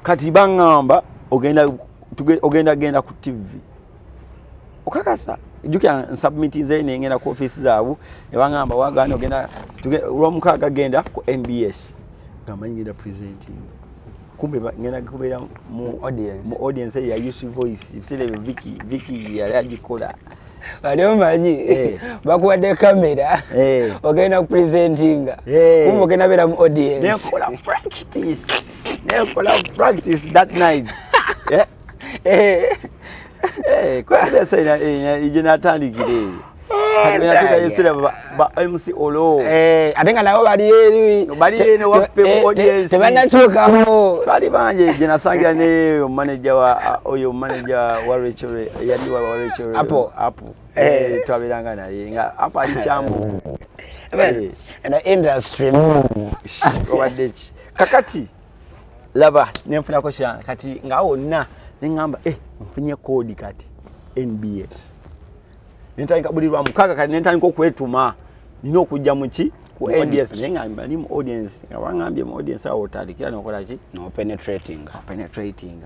Kati baŋŋamba ogenda genda ku TV. Okakasa, jjukira nsubmitinze nengenda ku ofiisi zaabwe ne baŋŋamba wagana ogenda lwomukaaga genda ku NBS, nga manyi ngenda presenting, kumbe ngenda kubeera mu audience ya Youth Voice. Ebiseera ebyo Vicky yali agikola. Wali omanyi bakuwadde kamera, ogenda kupresentinga, kumbe ogenda beera mu audience. Nenkola practice that night. Gye natandikira eyo, kati bwe natuuka ba MC Olo. Ate nga nabo bali eri. Bali eno waffe mu audience. Tebannatuukamu. Twali bangi gye nasangira ne manager wa oyo, manager wa Rachel, yali wa Rachel. Apo. Apo. Twabeeranga naye nga Apo ali Kyambu. Eno industry. Obadde ki? Kakati laba nenfunako kya kati nga wonna neŋŋamba, nfunye code kati NBS. Nentandika buli lwa mukaaga, kati nentandika okwetuma nina okujja muki ku NBS, naye nga ndi mu audience, nga baŋŋambye mu audience awo otandikira nokola ki? No penetrating. Penetrating.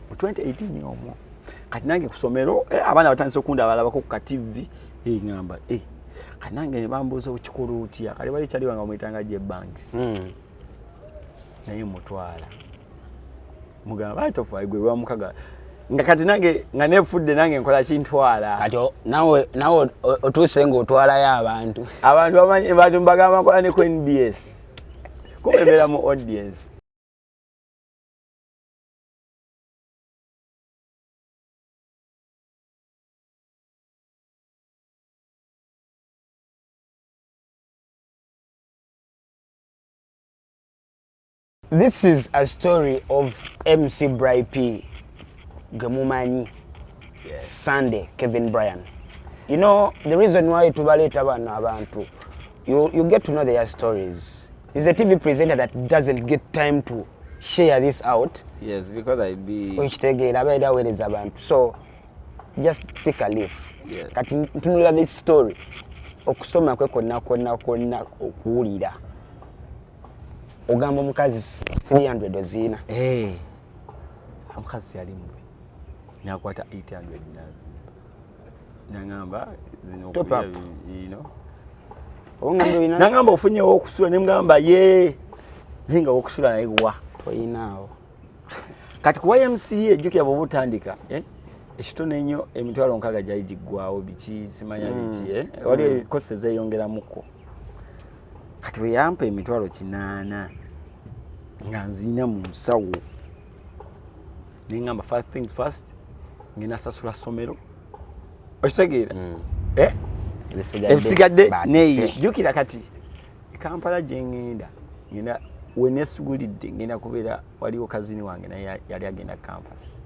Mu 2018 omwo kati nange ku ssomero, abaana batandise okundaba, alabako ku ka TV, ŋŋamba, kati nange ne bambuuza, okikola otya? Kali wali kyali wange bamuyitanga J Banks. Naye mutwala mugamba tofa gwe lwamukaga, nga kati nange nga nefudde nange nkola kintwala. Kati nawe otuuse ng'otwalayo abantu. Abantu bamanyi, abantu mbagamba nkola ne ku NBS, kuba embeera mu audience. This is a story of MC Bry P gwe mumanyi, Sunday Kevin Bryan. You know the reason why tubaleeta bano abantu, you get to know their stories. He's a TV presenter that doesn't get time to share this out. Yes, because I be Okitegeera, abeera aweereza abantu, so just take a list. Kati ntunula this story, okusoma kwe kwonna kwonna kwonna, okuwulira ogamba omukazi 300 oziina. Eh, omukazi yali mubi, nakwata 800 nazimba, nangamba zino. Top up. You know. Obangamba olina. Nangamba ofunyewo okusula, nemugamba ye, naye nga wokusula naye wa? Toyinaawo. Kati ku YMCA, ejjukira bwoba otandika, ekitono ennyo 60,000 gyali giggwawo, biki simanya biki, waliwo cost ezeyongeramuko. Kati bwe yampa 800,000 nga nziina mu nsawo, neŋŋamba first things first, ngenda sasula ssomero, okitegeera? Eh? Ebisigadde neeyo. Jjukira kati e Kampala gye ŋŋenda, ngenda wenesigulidde, ngenda kubeera waliwo cousin wange, naye yali agenda campus,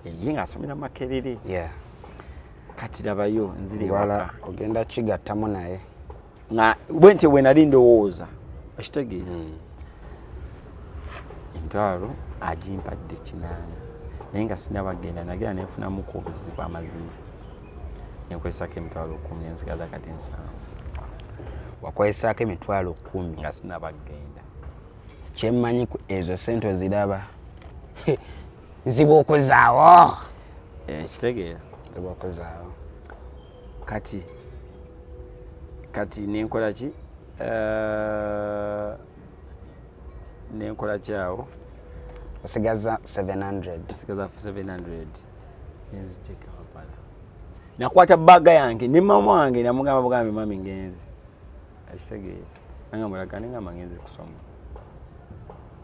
ye ng'asomera Makerere. Kati labayo nzira wala ewaka. Ogenda kigattamu naye. Nga bwe ntyo bwe nali ndowooza, okitegeera? Emitwalo agimpadde 800, naye nga sinabagenda, nagenda nenfunamuku obuzibu, amazima, nenkozesako 10,000, nensigaza kati 7. Wakozesaako 10,000? Nga sinabagenda. Kyemmanyi ku ezo sente oziraba nzibu okuzaawo. Kitegeera? Nzibu okuzaawo. Kati nenkola ki? Nenkola ki awo? Osigaza 700. Nsigaza 700, nenzija e Kampala, nakwata bag yange ne mama wange, namugamba bugambe, "Mami, ngenzi," akitegeera? Nangamba olaga, nengamba ngenzi kusoma,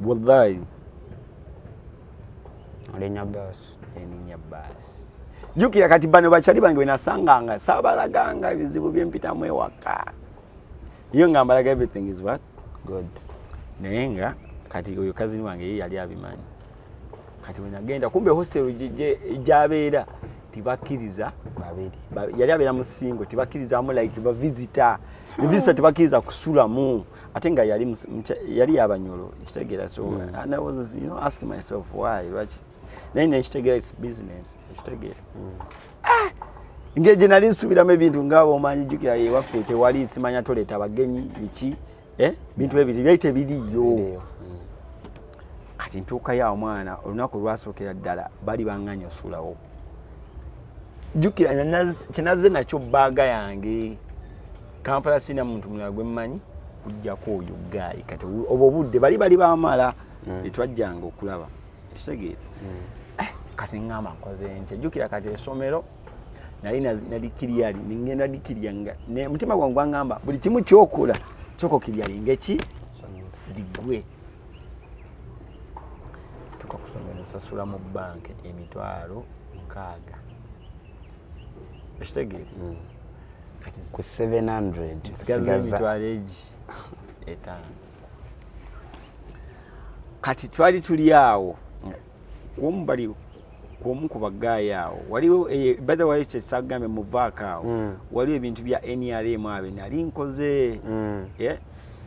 wallahi. Olinya baasi. Eninya baasi. Jjukira kati bano bakyali bange benasanganga, saabalaganga ebizibu byempitamu ewaka, yo nga mbalaga everything is what? Good. Naye nga kati oyo cousin wange ye yali abimanyi. Kati wenagenda, kumbe hostel gyabeera tibakkiriza. Babiri. Yali abeera mu single, tibakkirizaamu like bavisita, ne visitor tebakkiriza kusulamu, ate nga yali yali yabanyolo, kitegeera? So and I was asking myself why, lwaki, naye nekitegeera it's business, ekitegeera? Ah! Engeri gye nali nsuubiramu ebintu nga omanyi, jjukira ewaffe tewali simanya toleeta bagenyi biki, eh? Bintu ebiri byali tebiriyo. Biriyo. Kati ntuukayo awo, mwana, olunaku lwasookera ddala bali baŋŋanya osulawo. Jjukira kyenazze nakyo, bag yange. Kampala sirina muntu mulala gwe mmanyi kujjako oyo guy. Kati obwo obudde bali bamala etwajjanga okulaba, ekitegeera. Kati ŋŋamba nkoze ntya? Jjukira kati essomero nali nali clear, ningenda diclear nga mutima gwange gwaŋŋamba buli kimu kyokola sooka oclearinga eki ligwe. Tuka ku ssomero, nsasula mu banka 60,000, ekitegeera. Kati ku 700 nsigaza sigaza emitwalo egi 5. Kati twali tuli awo kwomu, bali kwomu ku baguy awo waliwo by the way, kyesagambye muvaako awo, waliwo ebintu bya NRM abe nali nkoze. Yeah?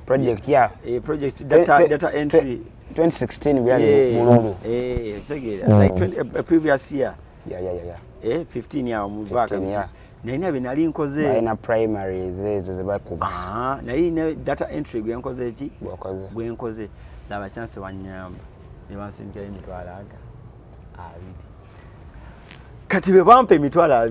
Project ya Project data entry. 2016 byali mululu. Ekitegeera, like 20, previous year. 15 awo muvaako. 15, yeah. Nalina bye nali nkoze. Balina primaries ezo zebakuba. Ah, naye ne data entry gwe nkoze eki Gwakoze. Gwe nkoze, laba chance wanyamba ne bansindikirayo emitwalo aga 20. Kati bwe bampa emitwalo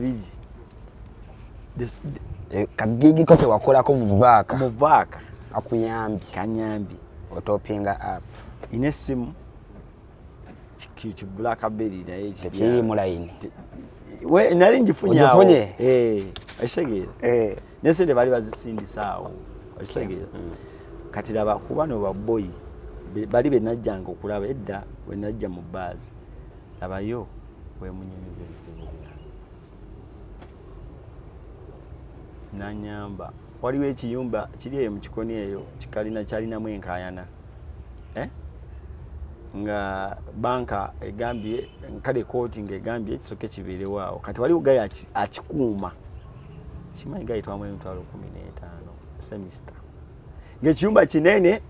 20, Kagigiko kewakolako mu vaaka. Mu vaaka. Akuyambye. Kanyambye. Otoppinga up. Ina essimu ki Blackberry, naye Tekirimu layini. Nali ngifunye awo. Ogifunye? Eh, ekitegeera, nesente baali bazisindisa awo, ekitegeera. Kati laba ku bano baboyi bali benajjanga okulaba edda bwe najja mu baazi, labayo wemunyumiza ebizibu byange, nanyamba. Waliwo ekiyumba kiri eyo mu kikoni eyo kikalina kyalinamu enkayana, eh? Nga banka egambye, kale kooti ngaegambye kisoke kibeerewo awo. Kati waliwo guy akikuuma, kimanyi guy twamu 150,000 semester, ngaekiyumba kinene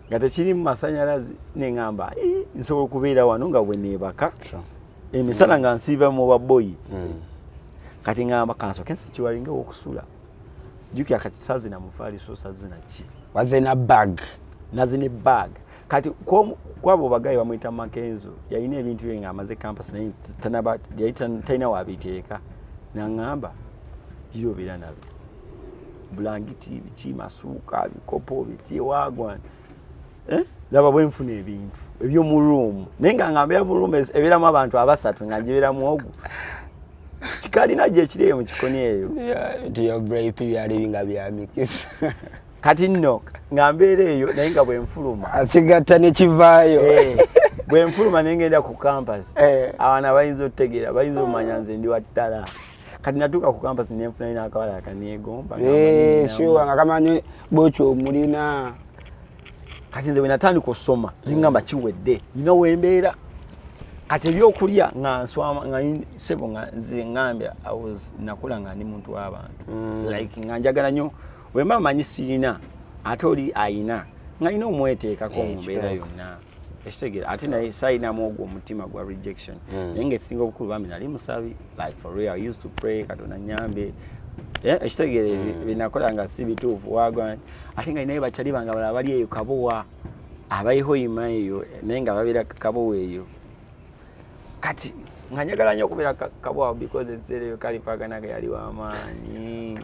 nga tekirimu masanyalaze. Neŋŋamba, "Ii, nsobola okubeera wano nga bwe neebaka emisana nga nsiiba mu baboyi." Kati ŋŋamba kansoke nsekiwalinga okusula. Jjukira kati sazina mufaaliso, sazina ki. Wazena bag. Nazina ebag. Kati kwabo baguy bamwyita Makenzo, yalina ebintu bye ng'amaze campus, naye yali talina wabiteeka. Naŋŋamba gira obeera nabyo, bulangiti, biki, masuuka, bikopo, biki, wagwan. Eh? Laba bwenfuna ebintu ebyomu room, naye nga mbeera mu room ebeeramu abantu abasatu, nga ngibeeramu ogwo kikalina gye kiri eyo mu kikoni eyo. Nti yo break byali nga bya mikisa. Kati nno nga mbeera eyo, naye nga bwenfuluma Akigatta ne kivaayo. Eh, bwenfuluma nengenda ku campus, abaana bayinza otutegeera, bayinza omanya nze ndi wattala. Kati natuuka ku campus nenfuna n'akawala akaneegomba. Eh, sure, nga kamanyi bwekyo omulina. Kati nze bwe natandika osoma nengamba kiwedde, nina wembeera. Kati ebyokulya nga nswama nga sebo nga nze ngambye I was nakula nga ndi muntu w'abantu, like nga njagala nnyo bwe mba manyi sirina ate oli ayina, nga nina omweteekako mu mbeera yonna, ekitegeera. Ate naye sayinamu ogwo omutima gwa rejection, naye nga ekisinga obukulu bambi nali musabi, like for real, I used to pray, Katonda nyambe. Eh, ekitegeera, byenakola nga si bituufu wagwa. Ate nga ninayo bakyali bange abalala bali eyo Kabowa, abayihoyima eyo, naye nga babeera Kabowa eyo. Kati nga njagala nnyo okubeera Kabowa because ebiseera ebyo kalipaganaga yali w'amaanyi,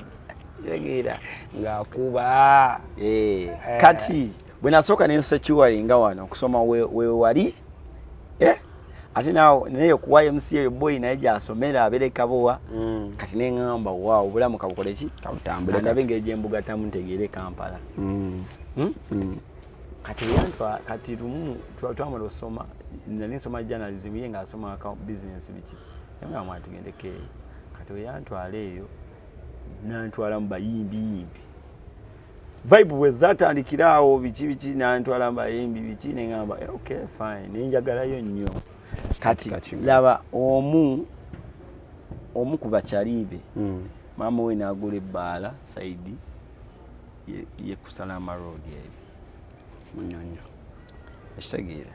kitegeera. Ng'akuba. Eh, kati bwe nasooka nensecuring nga wano okusoma we wali, eh, ate nawe naye ku YMCA eyo boy naye gyasomera abeera e Kabowa. Kati neŋŋamba, waawo, obulamu kabukole ki? Kabutambule. Ndabe engeri gyembugatamu ntegeere Kampala. Hmm? Kati yantwa, kati lumu twamala osoma, nali nsoma journalism, ye ng'asoma account business biki, yangamba mwana tugendeko eyo. Kati we yantwala eyo, nantwala mu bayimbiyimbi, vibe bwe zatandikira awo, biki biki, nantwala mu bayimbi biki, neŋŋamba, "Eh, okay, fine." Nenjagalayo nnyo. Kati Kati. laba omu ku bakyali be, maama we n'agula ebbaala side ye kusalama road eyo. Munyonyo. Ekitegeera.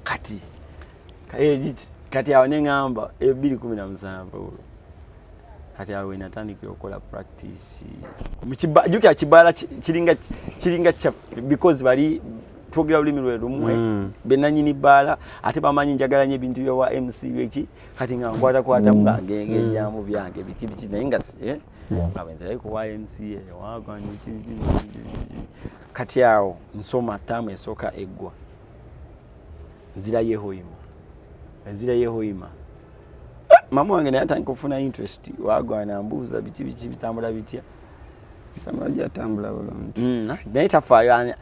Kati kati awo neŋŋamba 2017 olwo, kati awo wenatandikira okukola practice. Jjukira kibaala kiringa kyaffe because bali Twogera lulimi lwe lumwe, benanyini bbaala ate bamanyi njagala nnyo ebintu byawa MC beki. Kati nga nkwatakwatamu nga ngengejjamu byange biki biki, naye nga nga bwenzirayo ku YMCA wagwa biki biki biki biki biki. Kati awo nsoma, taamu esooka eggwa, nzirayo ehoima, nzirayo ehoima. Mama wange naye atandika okufuna interest, wagwana mbuuza biki biki, bitambula bitya? Tambula, gyatambula bulungi. Naye tafaayo,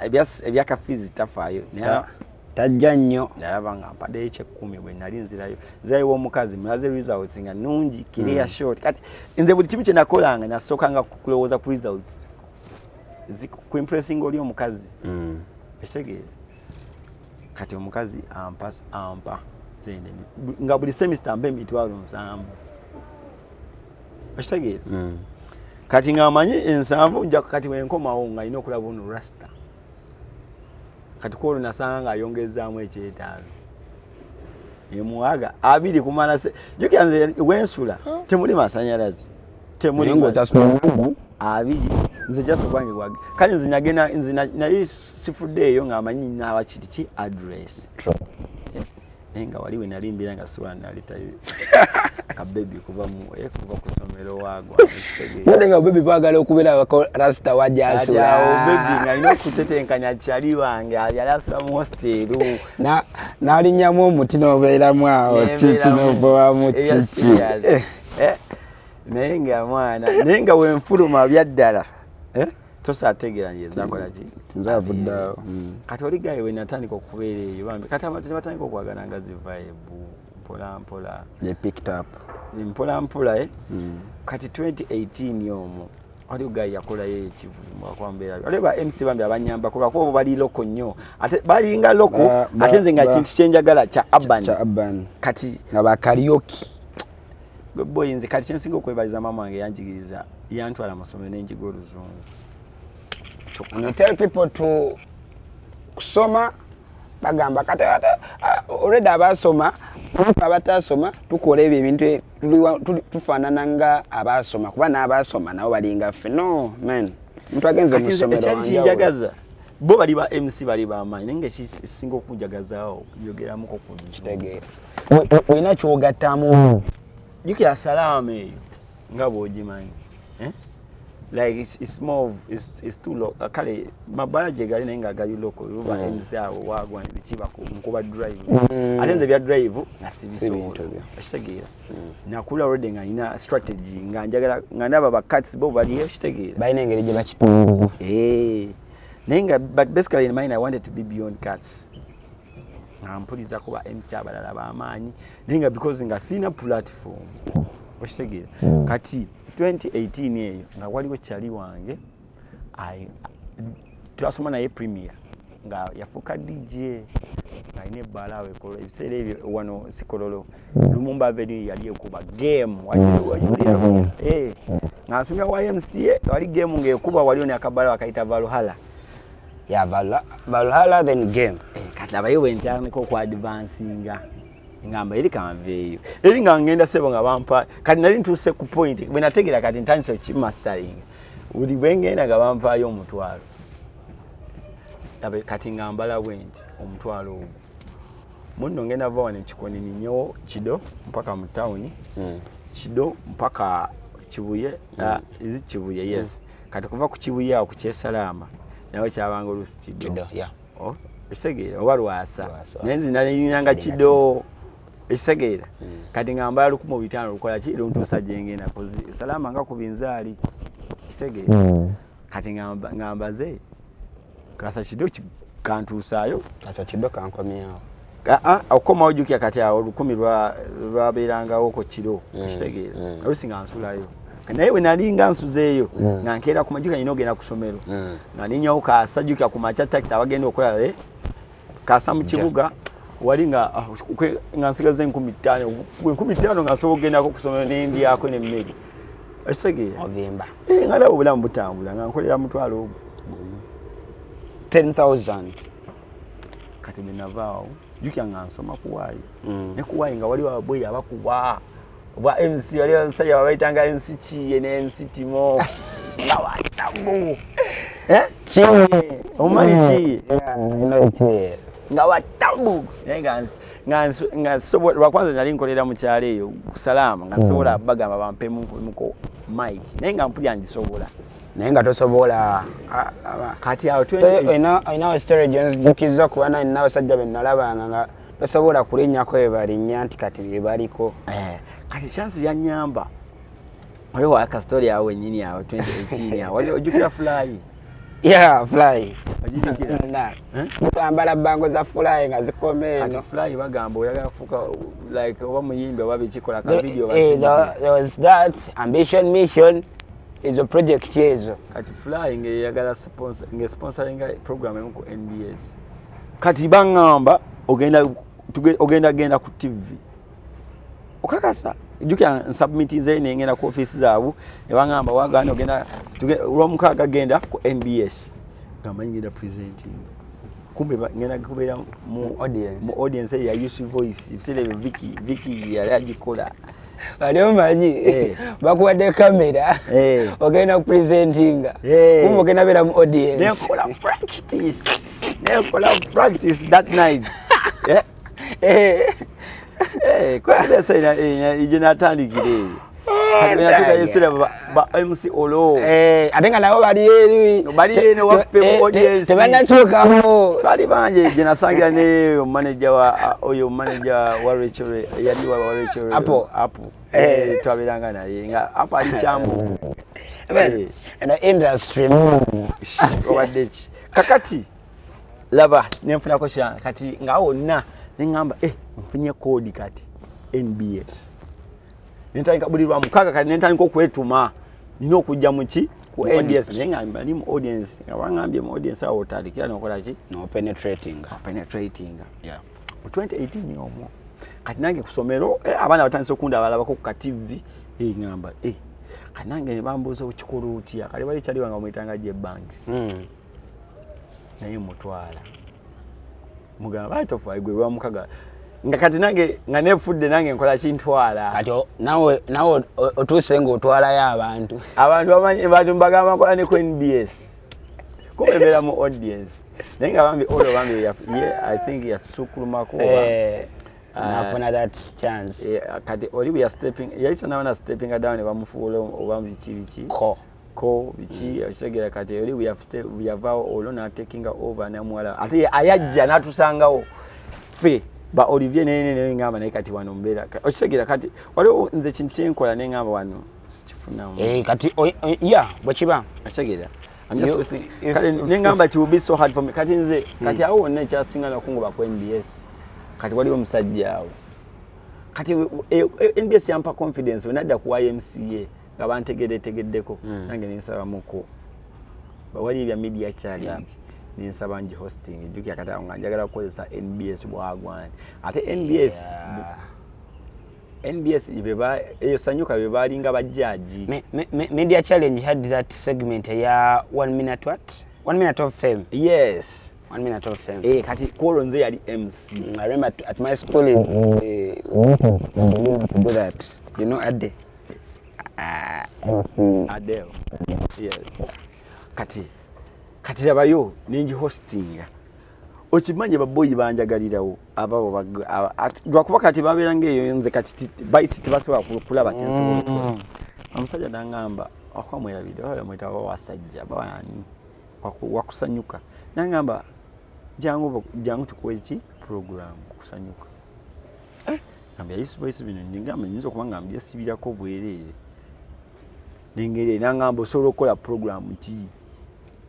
ebyakafizi tafaayo. Naye Tajja nnyo. Nalaba nga mpaddeyo ekyekkumi. Bwe nali nzirayo w'omukazi, mulaze results nga nungi, clear short. Kati nze buli kimu kye nakolanga nasookanga kulowooza ku results, kuimpressinga oli omukazi, ekitegeera. Kati omukazi ampa sente nga buli semester ampa 700,000, ekitegeera. Kati nga amanyi 70 nja. Kati wenkomawo nga alina okulaba ono rasta. Kati kwolwo nasanga ng'ayongezaamu ekyetaano, emuwaga 20 kumala. Jjukira nze wensula temuli masanyalaze, temuli. Naye ng'osasula. 20 nze just ogwange gwage. Kale nze nagenda, nze nali sifuddeeyo ng'amanyi naaba kiti ki address. Naye nga wali we nali mbeera nga siwa naletayo kabebi kuva mu kuva ku ssomero, waagwa, ekitegeera. Wadde nga bebi baagala okubeera bako rasta wajja Kati awo bebi asula. Nga alina okutetenkanya kyali wange yali asula mu hostel. N'alinnyamu omuti n'obeeramu awo kiki n'ovawamu Ebya kiki. serious. Naye nga mwana, naye nga wenfuluma byaddala, tosaategeera nje nzakola ki. Nze avudde awo. Kati oli gaye we natandika okubeera eyo bambi, kati abantu tebatandika okwagala nga zi vibe mpola mpola. They picked up. Mpola mpola, eh? Kati 2018 omwo waliwo guy yakolayo ekivumu akwambeera, waliwo ba MC bambi abanyambako, lwakuba bo bali local nnyo, ate balinga local. Ate nze nga kintu kyenjagala kya urban. Kya urban. Kati nga ba karaoke. Gwe boy, nze kati kyensinga okwebaliza maama wange, yanjigiriza, yantwala mu ssomero nenjiga oluzungu. When you tell people to kusoma, bagamba kati ate already abasoma, abatasoma tukola ebyo ebintu tufaanana nga abasoma, kuba n'abasoma nabo balinga ffe. No man, omuntu agenze mu Kati nze ssomero ekyali wanjawulo. kinjagaza, bo bali ba MC, bali bamaanyi, naye nga ekisinga okunjagazaawo yogeramuko ku luzungu. Kitegeera olina kyogattamu. Jjukira salaama eyo nga bw'ogimanyi, eh? Like it's more of, it's too low. Kale mabala gye gali, naye nga gali local luba MC awo wagwa biki nkuba drive. Ate nze bya drive nga Si bintu sibisobola, byo. okitegeera. Nakula already nga nina strategy, nga njagala nga ndaba ba cats bo baliyo, okitegeera. Balina engeri gye bakitungu. Eh, naye nga but basically in mind I wanted to be beyond cats, nga mpuliza kuba MC abalala b'amaanyi, naye nga because nga sirina platform, okitegeera. Kati 2018 eyo nga waliwo kyali wange twasoma naye premier, nga yafuuka DJ, ng'alina ebbaala awo ekololo. Ebiseera ebyo wano si Kololo, Lumumba Avenue yali ekuba game. Wajulira nga nsomera YMCA, wali game ng'ekuba, waliwo ne akabbala bakayita Valhalla. Ya Valhalla, then game. Kati abayo bwe ntandika okuadvancinga, ngamba eri kanveeyo eri nga ngenda sebo nga bampa. Kati nali ntuuse ku point bwe nategeera kati ntandise okimastering, buli bwe ngenda nga bampaayo 10,000. Kati nga mbala bwe nti 10,000 ogwo munno ngenda va wano ekikoni ninyewo Kido mpaka mu tawuni, Kido mpaka Kibuye. Is it Kibuye? Yes. Kati kuva ku Kibuye awo ku Kyesalaama nawe kyabanga oluusi Kido. Kido, yeah. Oh, ekitegeera oba Lwasa. Lwasa. Naye nze nalinanga Kido, ekitegeera. Kati nga mbala 1500 lukola ki, luntuusa gyengenda kozi salaama nga ku binzaali, kitegeera. Kati nga mbaze kasa Kido kantuusaayo. Kasa Kido kankomyawo. Okukomawo jjukira kati awo 1,000 lwabeerangawo ku kiro, kitegeera. Oluusi nga nsulayo, naye we nalinga nsuzeeyo nga nkeera ku majjukira nina ogenda ku ssomero, nga ninyawo kaasa. Jjukira ku makya takisi abagenda okola kaasa mu kibuga wali nga nga nsigaza 5,000, 5,000 nga nsobola okugendako ku ssomero nendyako nemmere, ekitegeera. Ovimba. Nga ndaba obulamu butambula nga nkolera 10,000 ogwo. 10,000. Kati bwe navaawo, jjukira nga nsoma kuwaayi ne kuwaayi nga waliwo ababoyi abakuba obwa MC, waliwo omusajja babayitanga MC Kiye ne MC Timo nga watabu. Eh? Kiye. Omanyi kiye? Yeah, I know kiye. Nga watabu, naye nga nsobola, lwakwanza nali nkolera mu kyalo eyo ku Salaama, nga nsobola bagamba bampemuko mic, naye nga mpulira ngisobola. Naye nga tosobola. Kati awo Olinawo story gyenzijukizza, kuba nalina abasajja be nalabanga nga tosobola kulinnyako bwe balinnya nti kati bye baliko. Eh, kati chance yanyamba, waliwo akastori awo wennyini awo 2018 awo, wali ojjukira Fly? Yeah, Fly. Ogijjukira? Na Eh? mutambala bango za Fly nga zikoma Kati eno. Fly bagamba oyagala kufuuka like oba muyimbi oba bikikola ka video. There was that ambition mission, ezo project ezo. Kati Fly ngeyagala sponsor, nge-sponsoringa program emu ku NBS. Kati baŋŋamba ogenda genda ku TV okakasa. Jjukira nsubmitinzeyo nengenda ku office zaabwe, ne baŋŋamba wagana ogenda Lwomukaaga genda ku NBS, nga manyi ngenda presenting, kumbe ngenda kubeera mu Mu audience. Mu audience eyo ya Youth Voice. Ebiseera ebyo Vicky yali agikola. Wali omanyi bakuwadde kamera, ogenda kupresentinga, kumbe ogenda beera mu audience. Nenkola practice that night. Eh, kwebesa gye natandikira eyo. Kati bwe natuuka ebiseera ba MC Olo. Eh, ate nga nabo bali eri. Bali eno waffe mu audience. Tebannatuukamu. Twali bangi gye nasangira ne manager wa oyo, manager wa Rachel, yali wa Rachel. Apo. Apo. Eh, twabeeranga naye nga Apo ali Kyambu. Eno industry. Obadde ki? Kakati laba nenfunako kya kati nga wonna neŋŋamba, eh, nfunye code kati NBS. Nentandika buli lwa mukaaga, kati nentandika okwetuma nina okujja muki ku Mu NBS, naye nga ndi mu audience, nga baŋŋambye mu audience awo otandikira nokola ki? No penetrating. Penetrating, yeah. Mu 2018 omwo kati nange ku ssomero, eh, abaana batandise okundabalabako ku ka TV, eh, ŋŋamba, eh, kati nange ne bambuuza okikola otya. Kali wali kyaliwa nga bamuyitanga J Banks, naye mutwala mugamba baitofa gwe lwamukaga, nga kati nange nga nefudde nange nkola kintwala. Kati nawe otuuse ng'otwalayo abantu. Abantu bamanyi, abantu mbagamba nkola ne ku NBS, kuba ebeera mu audience, naye nga bambi olwo bambi ye I think yatusukulumako oba Eh, nafuna that chance. Eh, kati oli bwe yastepping, yali tanaba stepping down ne bamufuula oba biki biki. Ko. Ko biki, okitegeera? Kati oli bwe yavaawo olwo n'atakinga over namuwala, ate ye ayajja n'atusangawo ffe ba Olivier nene, ngamba naye kati wano mbeera, okitegeera? Kati waliwo nze kintu kyenkola neŋŋamba wano sikifunamu. Eh, kati ya bwe kiba. Okitegeera? I'm just kale neŋŋamba it will be so hard for me. Kati nze kati awo wonna ekyasinga nakungoba ku NBS, kati waliwo omusajja awo kati NBS yampa confidence. Wenadda ku YMCA nga bantegeretegeddeko, nange nensabamuko wali ebya media challenge, nensaba ngi hosting. Jjukira kati awo nga njagala kukozesa NBS bwagwani, ate NBS NBS eyo Sanyuka be balinga bajjaaji. Media challenge had that segment ya one minute, what, one minute of fame. Yes. One minute of fame. Eh, kati kwolwo nze yali MC. I remember at my school we wanted to do that. You know Ade? MC. Adele. Yes. Kati labayo nengi hostinga, okimanyi baboyi banjagalirawo ababo lwakuba kati babeera ngaeyo nze kati baiti tebasobola kulaba kyensobola okukola. Omusajja nangamba akwamwerabidde bamwita wasajja bawani wakusanyuka, nangamba jangu jangu tukuwe ki program kusanyuka. Eh, ngamba Youth Voice bino ngamba nyinza okuba nga mbyesibirako bwereere nengeri. Nangamba osobola okukola program ki?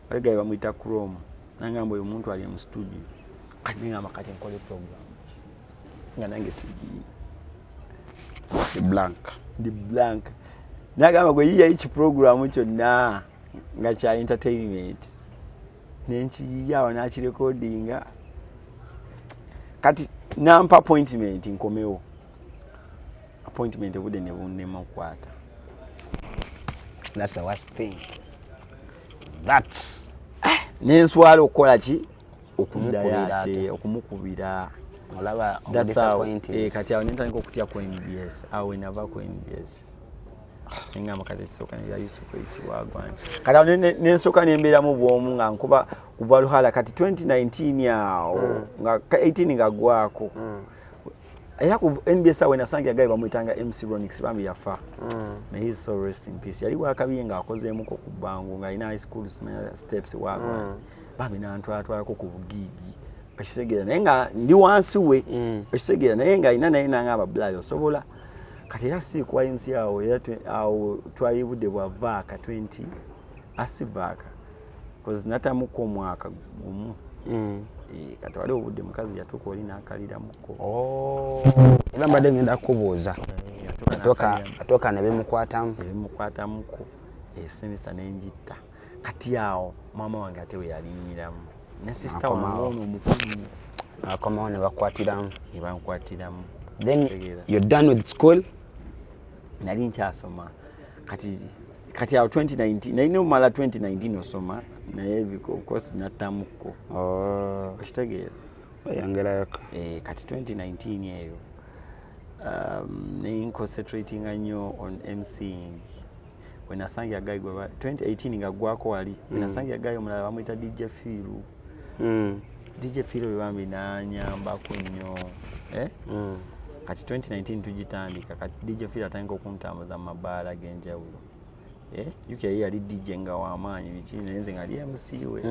Waligaye bamuyita Chrome, nangamba oyo omuntu ali mu studio. Kati nengamba kati nkole program ki nga nange sigiyi? Blank. Ndi blank. Nagamba gwe yiyayo kiprogramu kyonna nga kya entertainment, nenkiyiya awo nakirekodinga. Kati nampa appointment nkomewo, appointment obudde ne bunnema okukwata. That's the worst thing. That's Nenswala okukola ki? Okuddayo. Okumukubira. Ate Ate. okumukubira. Olaba That's how, disappointed. Eh, kati awo nentandika okutya ku NBS. Awo wenava ku NBS. Neŋŋamba kati ekisooka nebya Yusufu ekiwagwana. Kati awo nensooka nembeeramu bwomu nga nkuba kuva luhala. Kati 2019 awo nga 18 nga gwako, era ku NBS awo nasangira guy bamwyitanga MC Ronix. Bambi yafa. May his soul rest in peace. Yali wakabiye ng'akozeemuko ku bbangu, ng'alina high school simanya steps wagwana. Bambi nantwalatwalako ku bugiigi, okitegeera, naye nga ndi wansi we. Okitegeera, naye nga alina, naye nangamba, "Bulali osobola." Kati era si kuwa nsi awo, era awo twali budde bwa vaaka 20 asi vaaka, cause natamuko omwaka gumu. Eh, kati waliwo obudde mukazi yatuuka oli n'akaliramuko. Oh. Era mbadde ngenda kukubuuza. Eh, yatuuka n'akaliramu. Atuuka ne bimukwatamu. Ebimukwatamuko, esemisa nenjitta. Kati awo maama wange ate we yalinyiramu ne sister wange Akomawo. ono omukulu. Akomawo ne bakwatiramu. Ne bankwatiramu. Then Kitegeera. you're done with school. Nali nkyasoma. Kati awo 2019 nalina omumala 2019 osoma, naye of course nattamuko. Oh. Okitegeera? Oyongerayoko. Eh, kati 2019 eyo nenconcentratinga nnyo on MCing. Wenasangira guy gwe 2018 nga gwako wali, wenasangira guy omulala bamwyita DJ Firu. DJ Firu oyo bambi nanyambako nnyo, eh? Kati 2019 tugitandika. Kati DJ Firu atandika okuntambuza mu mabaala g'enjawulo, eh? UK ye yali DJ nga wamaanyi biki, naye nze nga li MC we.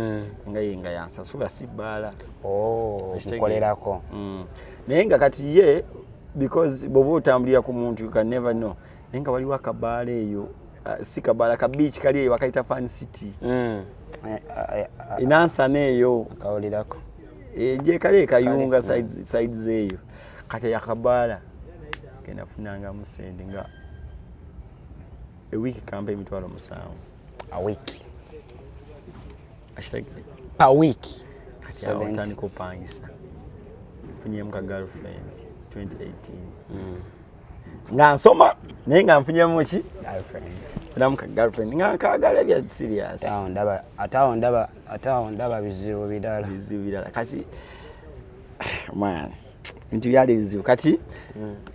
Nga ye nga yansasula, si bbaala. Oh, Okitegeera? mukolerako. Naye nga kati ye, because bw'oba otambulira ku muntu, you can never know. Naye nga waliwo akabaala eyo, si kabaala, ka beach kali eyo bakayita Fun City. Enansana eyo. Akawulirako. Gye kali ekayunga sides eyo. Kati akabaala kenafunangamu sente nga ewiiki kampa 70,000. A week? Akitegeera? Per week. Kati awo 70. otandika opangisa, nfunyemu ka girlfriend 2018 nga nsoma, naye nga nfunyemu ki? Girlfriend. Funamu ka girlfriend nga nkagala bya serious. Ate awo ndaba, ate awo ndaba, ate awo ndaba bizibu birala. Bizibu birala. Kati man, bintu byali bizibu. Kati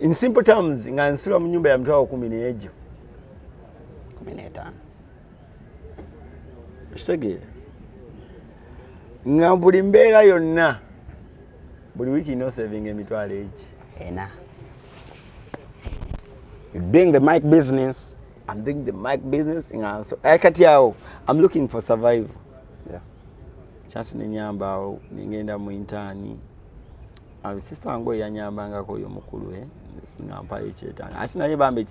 in simple terms, nga nsula mu nyumba ya 100,000 n'egyo. 15. Kitegeera nga buli mbeera yonna, buli wiiki no saving emitwalo egi. 4. You're doing the mic business. I'm doing the mic business nga eh, kati awo I'm looking for survival. Chance nenyamba awo nengenda mu intern. Sister wange oyo yanyambangako, oyo mukulu, eh, nga mpayo ekyetaano. Ate naye bambi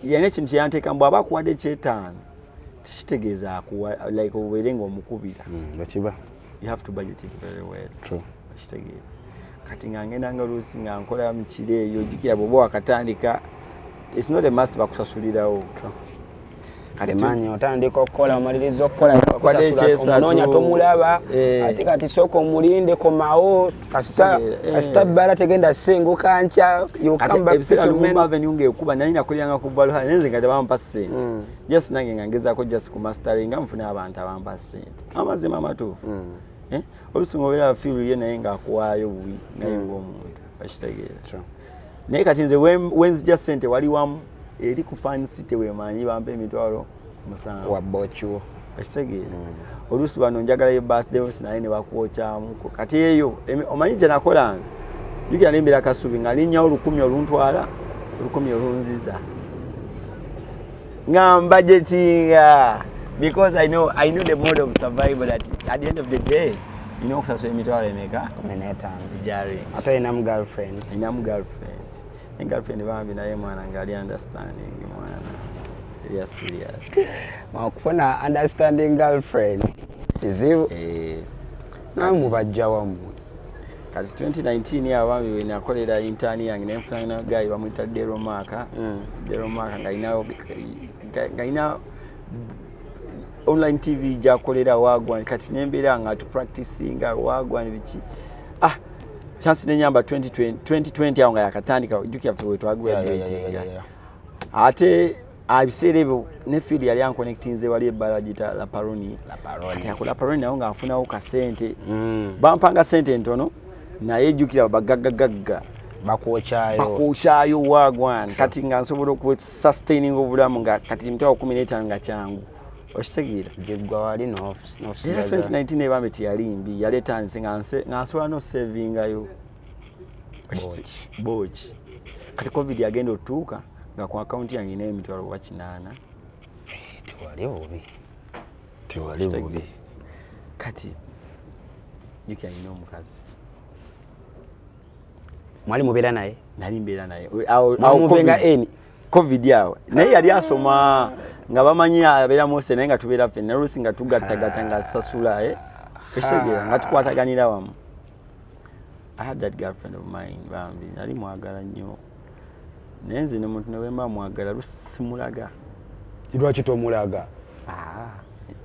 yalina ekintu kyeyanteekamu, bw'aba akuwadde ekyetaano tekitegeeza akuwa like obeere ng'omukubira. Bwekiba. You have to budget it very well. True. Okitegeera? Kati nga ngenda nga oluusi nga nkola mu kiro eyo. Ojjukira bw'oba wakatandika, it's not a must bakusasulirawo. Kati Emanyi otandika okukola, omaliriza okukola, Kwadde ekyesatu. omunoonya tomulaba. Eh. Ate kati sooka omulinde komawo, kasita Eh. kasita bbala tegenda senguka nkya, you Kati come back ebiseera to your Lumumba men. Avenue ng'ekuba, nali nakoleranga ku Valhalla, naye nze nga tebampa ssente. Just nange nga ngezaako just ku mastering nga nfune abantu abampa ssente, amazima amatuufu. Eh, oluusi ng'obeera fiiru ye, naye ng'akuwaayo bubi nga ye ng'omuntu, okitegeera? True. Naye kati nze wenzija ssente wali wamu eri ku Fun City, wemanyi bampa 70,000. Wabba okiwo. Okitegeera? Oluusi bano njagalayo birthday house, naye ne bakwokyamuko. Kati eyo omanyi gye nakolanga, jjukira nembera Kasubi, nga linnyawo 1,000 oluntwala, 1,000 olunziza, nga mbudgetinga because I know the mode of survival, that at the end of the day nina okusasula emitwalo emeka? 15. Egya rent. Ate olinamu girlfriend. Ninamu girlfriend, ne girlfriend bambi naye mwana ngaali understanding, mwana ya serious. Okufuna understanding girlfriend kizibu. Eh, namwe bajja wammwe. Kati 2019 awo bambi wenakolera intern yange, nenfuna guy bamwyita Deromaka. Deromaka ng'alina online TV gyakolera wagwan. Kati nembeera nga tupracticinga wagwan biki. Ah, chance nenyamba 2020 2020 awo nga yakatandika. Jjukira ffe wetwagraduatinga. Ate ebiseera ebyo ne field yali anconnectinze, wali ebbala gita La Paroni. La Paroni. Kati ako La Paroni nawo nga nfunawo kasente. Bampanga sente ntono, naye jjukira bagaggagagga. Bakwokyayo. Bakwokyayo, wagwan. Kati nga nsobola okusustaining obulamu nga kati 15000 nga kyangu, okitegeera? Giggwa wali. Era N'osigaza. 2019 ebambe teyali mbi, yali etandise nga nsobola nosavingayo boki. Kati COVID yagenda otuuka nga ku akawunti yange inayo 800,000. Tewali bubi, tewali bubi. Kati jukira nina omukazi. Mwali mubeera naye? Nali mbeera naye. Mwamuvenga eni? COVID awo naye yali asoma, nga bamanyi abeera mose, naye nga tubeera ffenna, oluusi nga tugattagatta nga tusasula, eh? Ekitegeera nga tukwataganira wamu. I had that girlfriend of mine, bambi nali mwagala nnyo, naye nze nomuntu newemba mwagala lusimulaga. Lwaki tomulaga?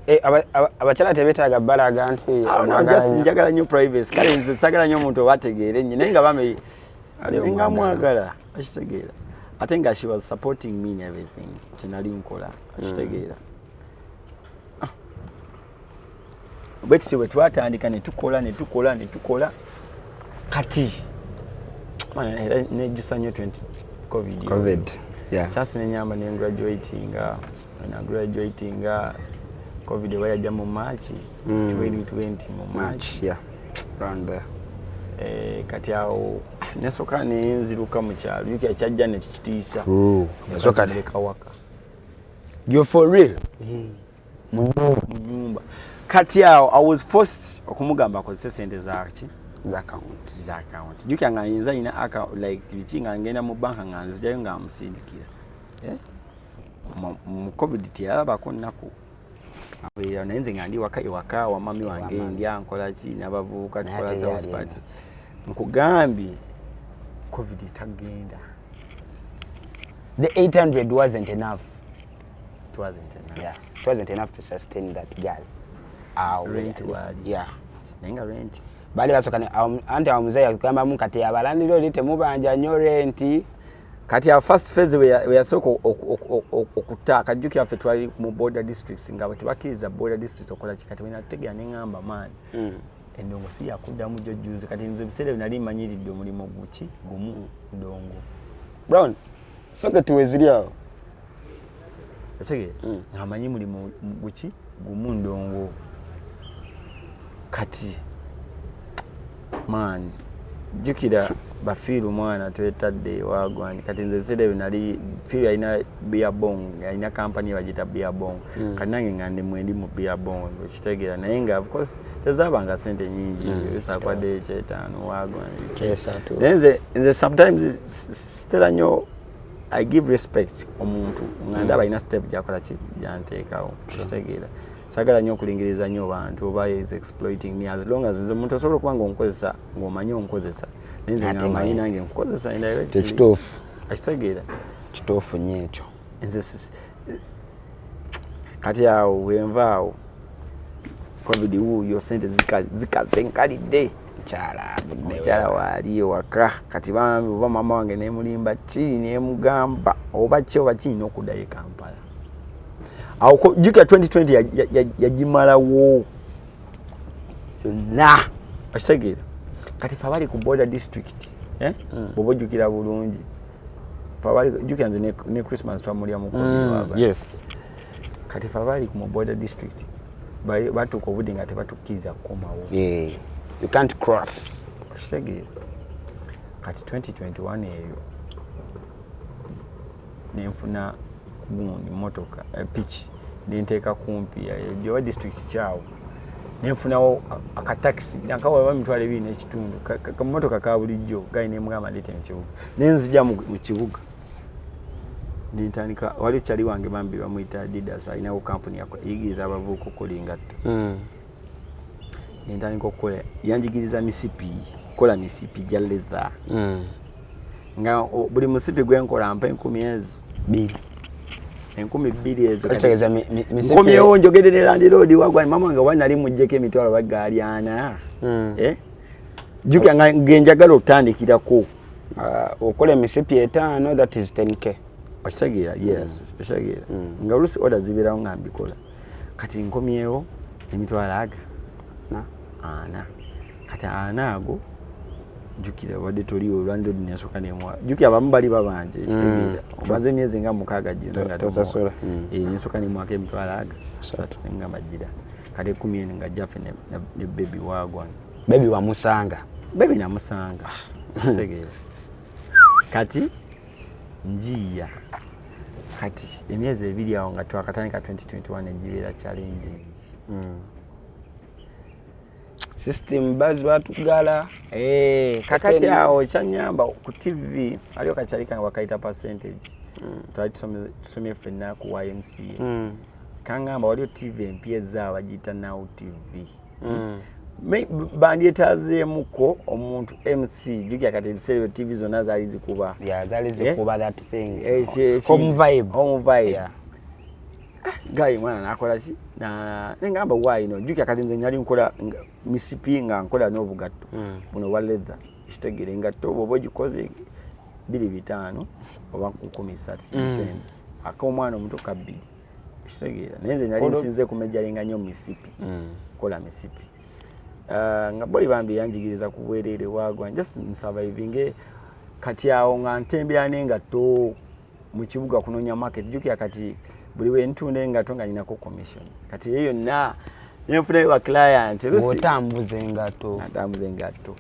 Eh, abakyala tebeetaaga balaga nti omwagala nnyo. Njagala nnyo privacy. Kale nze sagala nnyo omuntu oba ategeere nnyo, naye nga bambi Ali nga omwagala. Mwagala, okitegeera? Ate nga she was supporting me in everything kyenali nkola, okitegeera? Ah. Bwe tutyo bwe twatandika ne tukola, ne tukola, ne tukola. Kati man, era nejjusa nnyo 20 COVID. COVID, yeah. Chance nenyamba ne graduatinga, na graduatinga COVID oba yajja mu March 2020 mu March. March, yeah, round there. Eh, kati awo nesooka nenzirayo mu kyalo, jukira kyajja nekikitiisa. True. Yasooka. Muleka waka. You for real? Mu nyumba. Kati awo I was forced okumugamba akozese sente zaki? Account. Za account. Jukira nga nze alina account, like biki, nga ngenda mu banka nga nzijayo nga musindikira. Eh? Mu COVID teyalabako nnaku. Abeera naye nze nga ndi waka, ewaka wa mami wange, ndya, nkola ki n'abavubuka, Naye tukola ate za ye house alina. party. Nkugambye COVID tagenda. The 800 wasn't enough. It wasn't enough. Yeah, it wasn't enough to sustain that girl. Awo Rent waali. Yeah. Naye nga rent Baali basooka anti awo muzeeyi yagambamu kati abalandira oli temubanja nnyo renti. Kati awo first phase we yasooka okutta, akajjukira ffe twali mu border districts nga tebakkiriza border districts okukola ki. Kati wenategeera neŋŋamba, maani, endongo si yakuddamu jjo juzi. Kati nze ebiseera byo nali manyiridde omulimu guki gumu, ndongo. Brown socket weziri awo. Otegeera? Nga manyi mulimu guki gumu, ndongo. Kati maani, jjukira bafiiru mwana twetadde ewagwani. Kati nze ebiseera ebyo nali fiiru yalina beer bong, yalina kampani bagiyita beer bong. Kati nange nga ndi mwendi mu beer bong, okitegeera? Naye nga of course tezaabanga sente nyingi, osakwadde ekyetaano, wagwani. Kyesatu. Naye nze sometimes sitera nnyo. I give respect omuntu nga ndaba alina step gyakola ki, gyanteekawo, okitegeera? Sagala nnyo okulingiriza nnyo bantu oba is exploiting me. As long as nze omuntu osobola okuba nga onkozesa ng'omanyi onkozesa, naye nze Ate nga manyi nga- nange nkukozesa indirectly. Tekituufu. Okitegeera? Kituufu nnyo ekyo. Nze kati awo bwenva awo COVID wuuyo, sente zikaze nkalidde. Mukyala avudde. Omukyala waali ewaka. Kati bambi oba maama wange nemulimba ki, nemugamba oba ki oba ki, nina okuddayo e Kampala. Awo jjukira 2020 yagimalawo yonna, okitegeera? Kati fe abali ku border district, eh? Bw'oba ojjukira bulungi, fe jjukira nze ne Christmas twamulya mu COVID. Yes. Kati fe abali mu border district batuuka obudde nga tebatukkiriza kukomawo. Yeah. You can't cross. Okitegeera? Kati 2021 eyo nenfuna gundi motoka, piki, nenteeka kumpi gyoba district kyawo, nenfunawo akatakisi nakawa 25,000, kamotoka ka bulijjo gali, nemugamba ndeete mu kibuga, nenzija mu kibuga nentandika. Wali kyali wange bambi bamuyita Didas, alinawo kampuni eyigiriza abavubuka okukola engatto. Nentandika okukola, yanjigiriza misipi, kukola misipi gya leather, nga buli musipi gwenkola mpa 1000 ezo. Bbiri. 2000 ezo. Okitegeeza misipi- Nkomyewo njogedde ne landlord wagwa mama wange wa nali muggyeko emitwalo bagaali ana. Eh? Jjukira nga ngenjagala otandikirako. Ah, okola emisipi etaano, that is 10K. Okitegeera? Yes, okitegeera nga oluusi order zibeerawo nga mbikola. Kati nkomyewo emitwalo aga Na? ana. Kati ana ago Jjukira obadde toliwo, landlord neyasooka nemwa, jjukira abamu bali babanje, ekitegeera omaze emyezi nga 6 gino nga Tosasula. Nensooka nemwaka emitwalo aga 3, nengamba gira kati 10 eno nga jaffe ne baby wagwan. Baby wamusanga? Baby namusanga, kitegeera kati njiya kati emyezi 2 awo nga twakatandika 2021, egibeera challenging. System bazi batugala. Kakati awo kyanyamba ku TV aliwo kakyali kange bakayita Percentage. Twali tusomye ffenna ku YMCA. Kangamba waliwo TV empya ezaawo bagiyita Now TV. Bandyetaazeemuko omuntu MC. Jjukira kati ebiseera ebyo TV zonna zaali zikuba. Yeah, zaali zikuba that thing. Home vibe. Home vibe. Guy mwana nakola ki, nengamba why no, jjukira kati nze nali nkola misipi nga nkola n'obugatto buno bwa leather, kitegeere engatto bw'oba ogikoze 25 oba 3000, depends, ak'omwana omuto ka 2, kitegeera, naye nze nali nsinze kumejalinga nnyo misipi, kola misipi. Nga boy bambi yanjigiriza ku bwereere wagwa just nsurvivinge. Kati awo nga ntembera n'engatto mu kibuga kunoonya market. Jjukira kati buli bwe ntunda engatto nga nyinako commission, kati eyo yonna nenfunayo ba client. Ng'otambuza engatto. Ntambuza engatto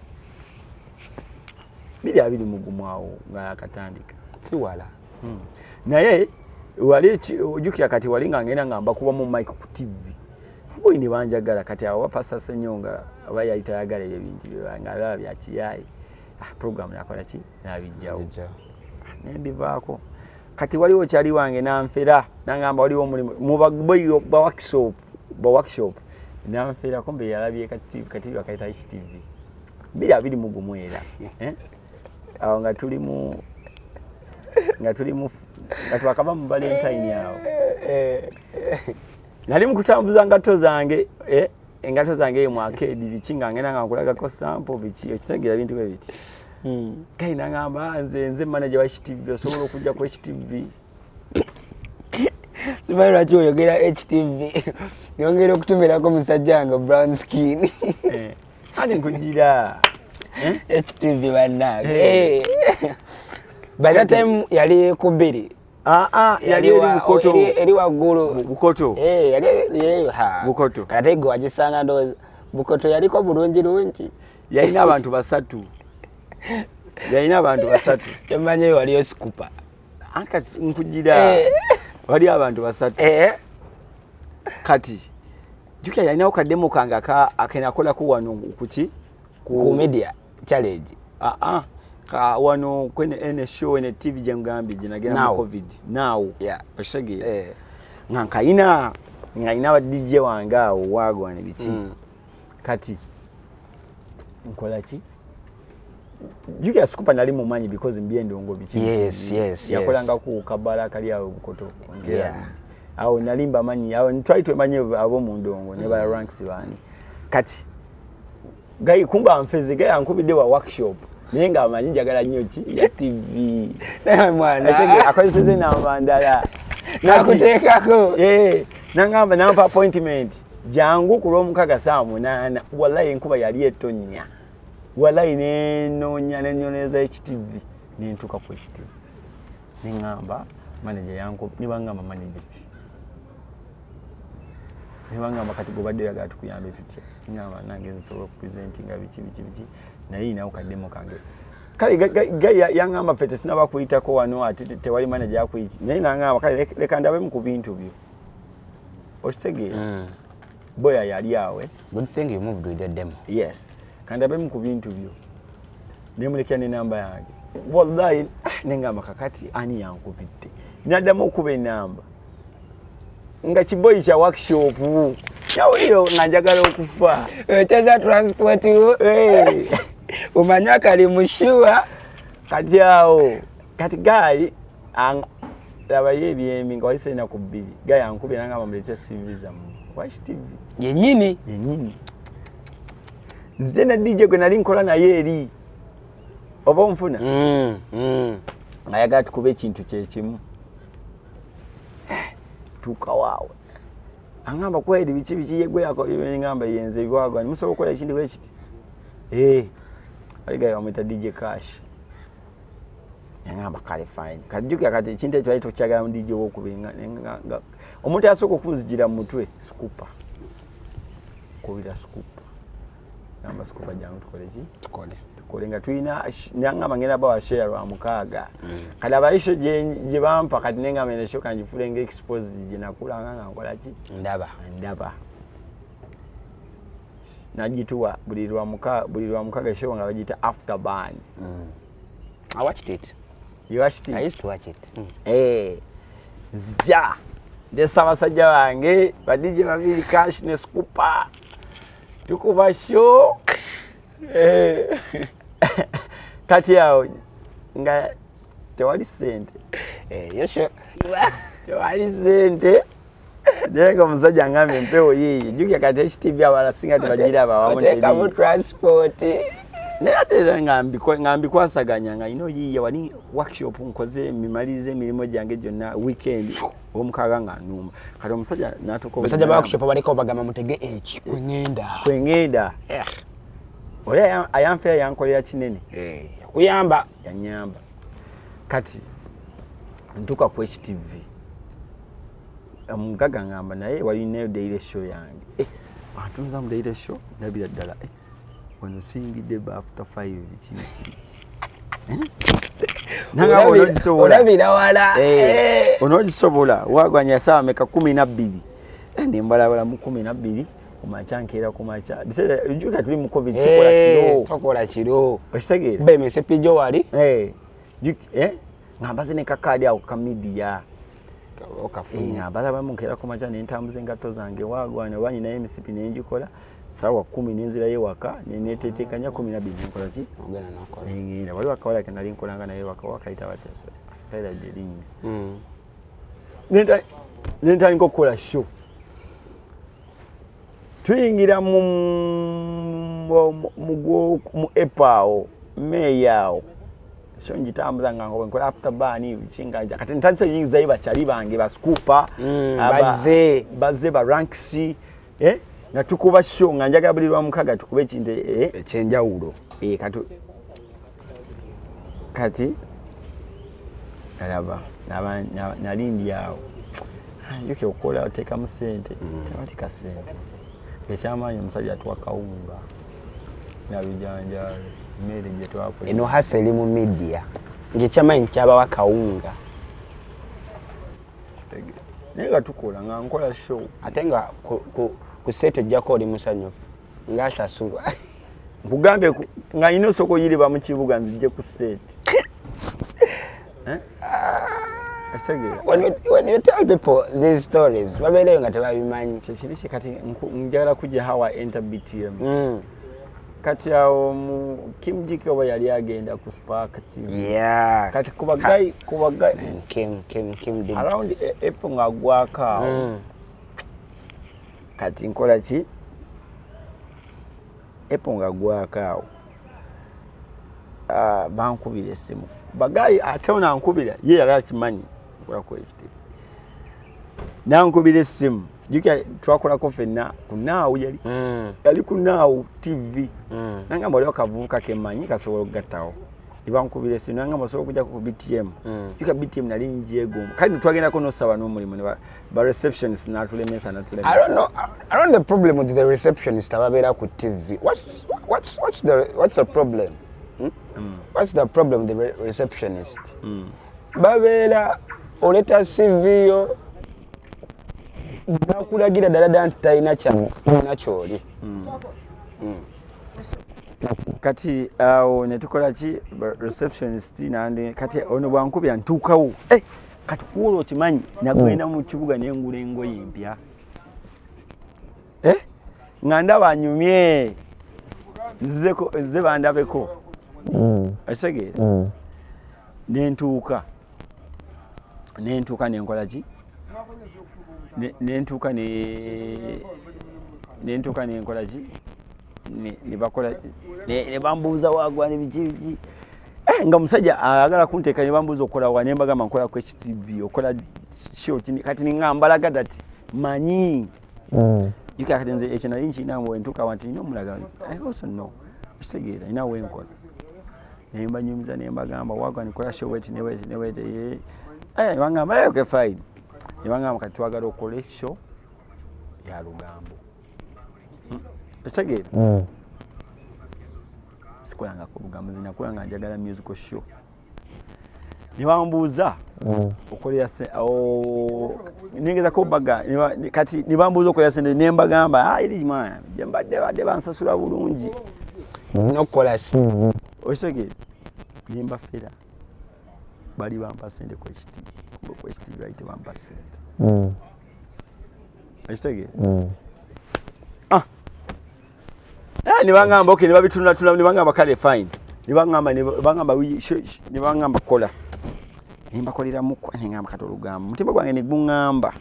2021 awo nga yakatandika. Si wala. Naye wali ojjukira kati wali nga ngenda nga mbakubamu mic ku TV, boy ne banjagala. Kati awo bapasa Ssenyonga aba yali tayagala ebyo bintu nga alaba bya kiyayi. Ah, program nakola ki, nabijjawo, nembivaako. Kati waliwo kyali wange nanfera, nangamba waliwo omulimu mu baboyi ba workshop, ba workshop nanfera, kumbe yalabye kativi bakayita HTV 2021 era. Eh? Awo nga tuli mu nga twakava mu Valentine, awo nali mu kutambuza ngatto zange, engatto zange eyo mu arcade biki, nga ngenda nga nkulagako sample biki, okitegeera, bintu bwe biti. Guy nangamba, "Ah, nze manager wa HTV, osobola okujja ku HTV." Simanyi lwaki oyogera HTV nyongera okutumirako musajja wange brown skin. Ate nkugira. Eh? HTV bannange. By that time yali ku 2. Ah, ah, yali eri Bukoto. Eri waggulu. Bukoto. Yali ha. Bukoto. Kati gwe wagisanga ndowooza Bukoto yaliko bulungi lungi. Yalina abantu basatu, yalina abantu basatu. Kyemanyi waliyo sikupa. Anti kati nkugira wali abantu basatu. Kati jukira yalinawo ka demo kange akenakolako wano kuki. Ku media challenge. Ah, ah. Ka wano kwene ene show ene TV gye ngambye gye nagenda mu Now. COVID now. Okitegeera? Nga nkayina, nga nina ba DJ wange awo wagwana biki. Kati nkola ki, jukira sikupa nali mumanyi because mbyendongo biki. Yakolanga ku kabala kali awo Bukoto. Awo nali mbamanyi, awo twali twemanyi abo mu ndongo ne ba ranks bani. Kati guy kumba nfeze, guy ankubidde wa workshop, naye nga amanyi njagala nnyo ki ya TV. Naye mwana. Akozeseze namba ndala. Nakuteekako. Nangamba, nampa appointment, jangu ku Lwomukaga saa 8. Wallahi enkuba yali etonnya, wallahi nenoonya nenyoneza HTV, nentuuka ku HTV, neŋŋamba manager yanku, nebangamba manager ki, nebangamba kati gobadde oyagala tukuyambe tutya? Neŋŋamba nange nsobola okupresentinga biki biki biki, naye inawo ka demo kange. Kale yaŋŋamba ffe tetunaba kuyitako wano, ate tewali manager akuyiti, naye naŋŋamba kale leka ndabemu ku bintu byo, okitegeera? Boya yali awe. Good thing you moved with the demo. Yes, kandabemu ku bintu byo, nemulekera nenamba yange. Wallahi, nengamba kakati ani yankubidde? Naddamu okuba enamba nga kiboyi kya workshop, nawuliro nga njagala okufa. Ekyeza transport wo. Omanyi akali mushuwa. Kati awo kati guy labayo ebyembi nga wali selina ku 2, guy ankubye nangamba mulete CV zammwe wa HTV. Yennyini. Yennyini, nzije ne DJ gwe nali nkola naye eri, oba onfuna? Ngayagala tukuba ekintu kyekimu. Tuukawaawe aŋamba kweri biki biki, yegwe ngamba yenze ebwagwa musobola okukola ekintu bwekiti. Wali guy bamwita DJ Cash. Yangamba kale fine. Kajjukira kati ekintu ekyo twali tukyagala mu DJ owokubiri nga omuntu asooka okunzijira mu mutwe Scooper. Kubira Scooper. Gamba Scooper jangu tukole ki? Tukole. Tukole nga tulina, nangamba ngenda bawa share lwa mukaaga. Kati abaisho gye bampa kati nengamba eno show kangifuule nga exposed gye nakulanga nga nkola ki? Ndaba. Ndaba. Nagituwa buli lwa mukaaga show nga bagiyita After Burn. I watched it. You watched it? I used to watch it. Nzija. Ndesa abasajja bange, ba DJ babiri Cash ne Scooper. Tukuba show. Kati awo nga tewali ssente. Yo show. Tewali ssente. Naye nga omusajja angambye empewo yiiyi. Jjukira kati HTV abalala singa tebagiraba awamu Oteekamu teri. transport. Naye ate era nga mbikwasaganya nga nnina oyiiya wali workshop nkoze mimalize emirimu gyange gyonna weekend omukaaga nga nnumba. Kati omusajja n'atuuka Abasajja ba obudde workshop baliko bagamba mutege eki kwe ŋŋenda. Kwe ŋŋenda. Oli ayanfeera yankolera kinene. Yakuyamba. Yannyamba. Kati ntuuka ku HTV. Omugaga ngamba naye walinayo daily show yange. Antunza mu daily show ndabira ddala. Wano siyingidde ba after 5 ki, ki, ki. Nangamba onoogisobola. Olabira wala. Onoogisobola. Wagwanya ssaawa meka 12. Ne mbalabala mu 12. Ku makya nkeera ku makya. Biseera jjukira tuli mu COVID, sikola kiro. Sokola kiro. Okitegeera? Be emisipi gyo wali? Nga mbaze ne kakaadi awo ka media. Okafunye. Nga mbalabamu nkeera ku makya ne ntambuza engatto zange waagwana oba nninayo emisipi ne ngikola. Ssaawa 10 ne nzirayo ewaka, ne neetetenkanya 12 ne nkola ki? Ogenda n'okola. Ne ŋŋenda. Waliwo akawala ke nali nkolanga naye ewaka, oba kayita batya? Kayita gye linnya. Ne ntandika okukola show. Tuyingira mu April awo, May awo. So ngitambuza nga nkola after burn, biki nga nja. Kati ntandise yingizayo bakyali bange, ba Scooper, Bazze. bazze ba Ranks, nga tukuba show nga njagala buli lwa mukaaga tukube ekintu, Ekyenjawulo. Kati alaba, nali ndi awo. Njuke okukola oteekamu ssente, tebateeka ssente. Ekyamaanyi omusajja atuwa kawunga na bijanjaalo, emmere gye twakola. Eno hasa eri mu media ng'ekyamaanyi kyabawa kawunga. Kitegeera. Naye nga tukola, nga nkola show. Ate nga ku set ojjako oli musanyufu ng'asasulwa. Nkugambye nga nnina osooka oyiriba mu kibuga nzijje ku set. Okitegeera? When you tell people these stories, babeereyo nga tebabimanyi. Kye kiri kye kati njagala kujja how I enter BTM. Kati awo mu Kim Jike oba yali agenda ku Spark TV. Kati ku baguy, ku baguy. Man, Kim, Kim, Kim did Around April ng'agwako awo. Kati nkola ki? April ng'agwako awo. Bankubira essimu. Baguy ate ono ankubira, ye yali akimanyi nkola ku HTV. Nankubira essimu. Jjukira twakolako ffenna ku Naawu yali. Yali ku Naawu TV. Nangamba waliwo akavubuka ke mmanyi kasobola okugattawo. Ne bankubira essimu, nangamba osobola okujjako ku BTM. Jjukira BTM nali ngyegomba. Kale twagendako n'osaba n'omulimu ne ba receptionist n'atulemesa, n'atulemesa. I don't know the problem with the receptionist ababeera ku TV. What's the problem? What's the problem with the receptionist? Babeera oleeta CV yo nakulagira ddala ddala nti talina talina ky'oli. Kati awo ne tukola ki? Receptionist nande kati ono bwankubira ntuukawo. Kati kuwola okimanyi nagenda mu kibuga ne ngula engoye empya. Nga ndaba anyumye. Nzeko, nze bandabeko. Okitegeera? Ne ntuuka. Ne ntuuka ne nkola ki? Ne ntuuka ne, ne ntuuka ne nkola ki? Ne, ne bakola, ne, ne bambuuza wagwa ne biki biki. Nga omusajja ayagala kunteeka ne bambuuza okola wa, ne mbagamba nkola ku HTV, okola show kini, kati ne ngamba laga that manyi. Jjukira kati nze ekyo nali nkirina bwe ntuuka awo nti nina omulaga. I also know. Okitegeera, nina we nkola. Nembanyumiza, nembagamba wagwa nikola show weti neweti neweti. Eh, nebangamba, "Eh, okay, fine." Nebangamba, kati twagala okole show ya lugambo. Ekitegeera? Sikolangako lugambo, nze nakola nga njagala musical show. Nebambuuza okolera nengezako baga kati nebambuuza okolera sente, nembagamba, "Ah, eri mwana gye mbadde badde bansasula bulungi." Nokukola si Okitegeera? Nembafera, bali bampa sente ku HTV, ku HTV bali tebampa sente. Okitegeera? Ah. Eh, ne bangamba okay, ne babitunula, ne bangamba kale fine, ne bangamba ne bangamba ne bangamba kola, ne mbakolera mukwa, ne ngamba kati olugambo, mutima gwange ne guŋŋamba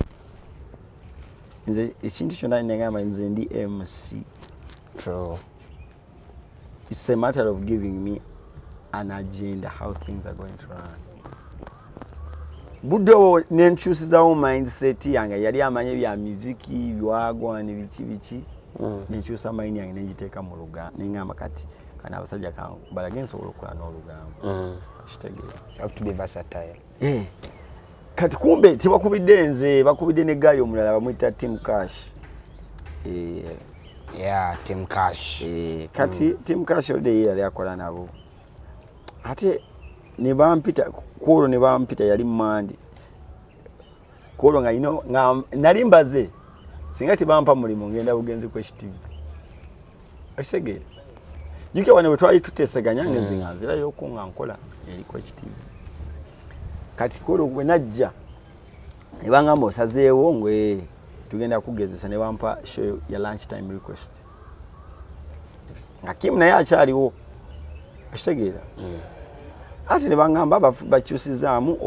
nze ekintu kyonna, ne ngamba nze ndi MC. True. It's a matter of giving me an agenda, how things are going to run. Budde obwo nenkyusizawo mindset yange, yali amanye bya muziki byagwa ne biki biki. Nenkyusa mind yange, nengiteeka mu lugambo, nengamba kati kano abasajja balage nsobola okukola n'olugambo. Kitegeera? You have to be versatile. Eh. Kati kumbe tebakubidde nze, bakubidde ne guy omulala bamuyita Tim Cash. Eh, Yeah, Tim Cash. Eh, kati Tim Cash olidde ye yali akola nabo, ate ne bampita kwolwo, ne bampita yali mandi kwolwo nga ino nga nali mbaze singa tebampa mulimu ngenda bugenzi ku HTV. Okitegeera? Jjukira wano bwe twali tuteeseganya ngenze nga nzirayoko nga nkola eri ku HTV. Kati kwolwo bwe najja ne bangamba osazeewo ngwe tugenda kugezesa, ne bampa show ya lunch time request nga Kim naye akyaliwo. Okitegeera? Ati ne baŋŋamba bakyusizaamu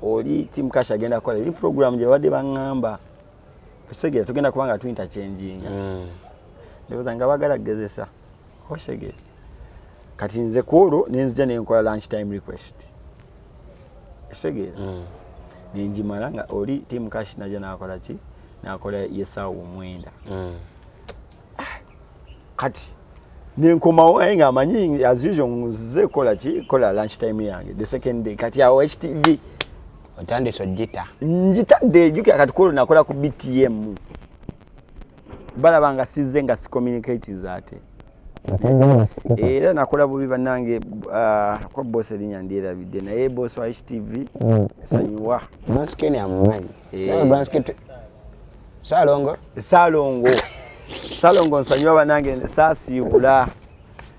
oli Tim Cash agenda kukola eri program gye babadde baŋŋamba. Okitegeera? Tugenda kuba nga tuinterchanginga. Ndowooza nga bagala kugezesa. Okitegeera? Kati nze ku olwo nenzija nenkola lunch time request. Okitegeera? Nenjimala nga oli Tim Cash najja nakola ki, nakola yesaawa 9. Kati nenkomawo naye nga amanyi as usual nze kola ki, kola lunch time yange the second day. Kati awo HTV Otandise ogita. Njitadde. Jjukira kati kwolwo nakola ku BTM, balaba nga sizze nga sicommunicating ate era nakola bubi bannange. Ah, kwa boss erinnya ndyerabidde, naye boss wa HTV nsonyiwa. Bransken amumanyi. Eh. Bransken Salongo. Salongo, Salongo nsonyiwa bannange, saasiibula.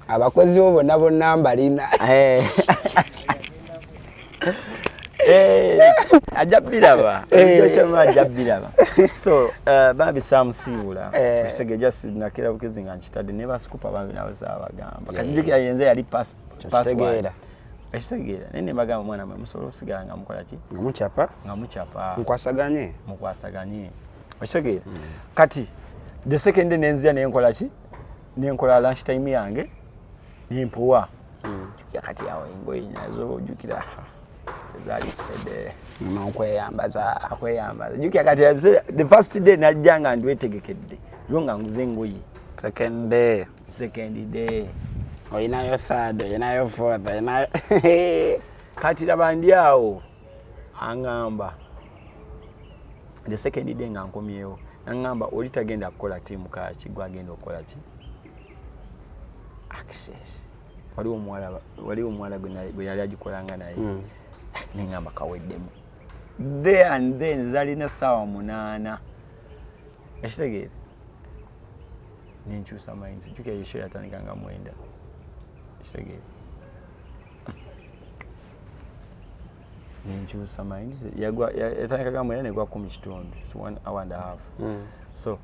Abakozi bo bonna bonna mbalina. Eh. Eh, ajja biraba. Ekyo ajja biraba. So bambi samusiibula. Okitegeera? Just nakera bukezi nga nkitadde ne basikupa bambi nabo saabagamba. Kati jjukira yenze yali password. Kitegeera. Ekitegeera? Naye ne mbagamba, mwana mwe musobola okusigala nga mukola ki, Nga mukyapa. Nga mukyapa. Nkwasaganye. Mukwasaganye. Okitegeera? Kati the second day nenzija nenkola ki, nenkola lunch time yange nempuwa. Kati awo engoye nazo ojjukira zaali zitedde. Nokweyambaza. Akweyambaza. Jjukira kati the first day najja nga ndwetegekedde lwo nga nguze engoye. Second day. Second day. Olinayo third, olinayo fourth, olinayo Kati laba ndi awo aŋŋamba the second day nga nkomyewo, naŋŋamba oli tagenda kukola Tim Cash, gwe agenda okukola ki, access. Waliwo omuwala gwe yali agikolanga naye. Neŋŋamba kaweddemu there and then, zalina 8:00. Ekitegeera? Nenkyusa minds. Jjukira ye show yatandika nga 9. Ekitegeera? Nenkyusa minds. Yatandika nga 9 negwa 10:15. It's one hour and a half. So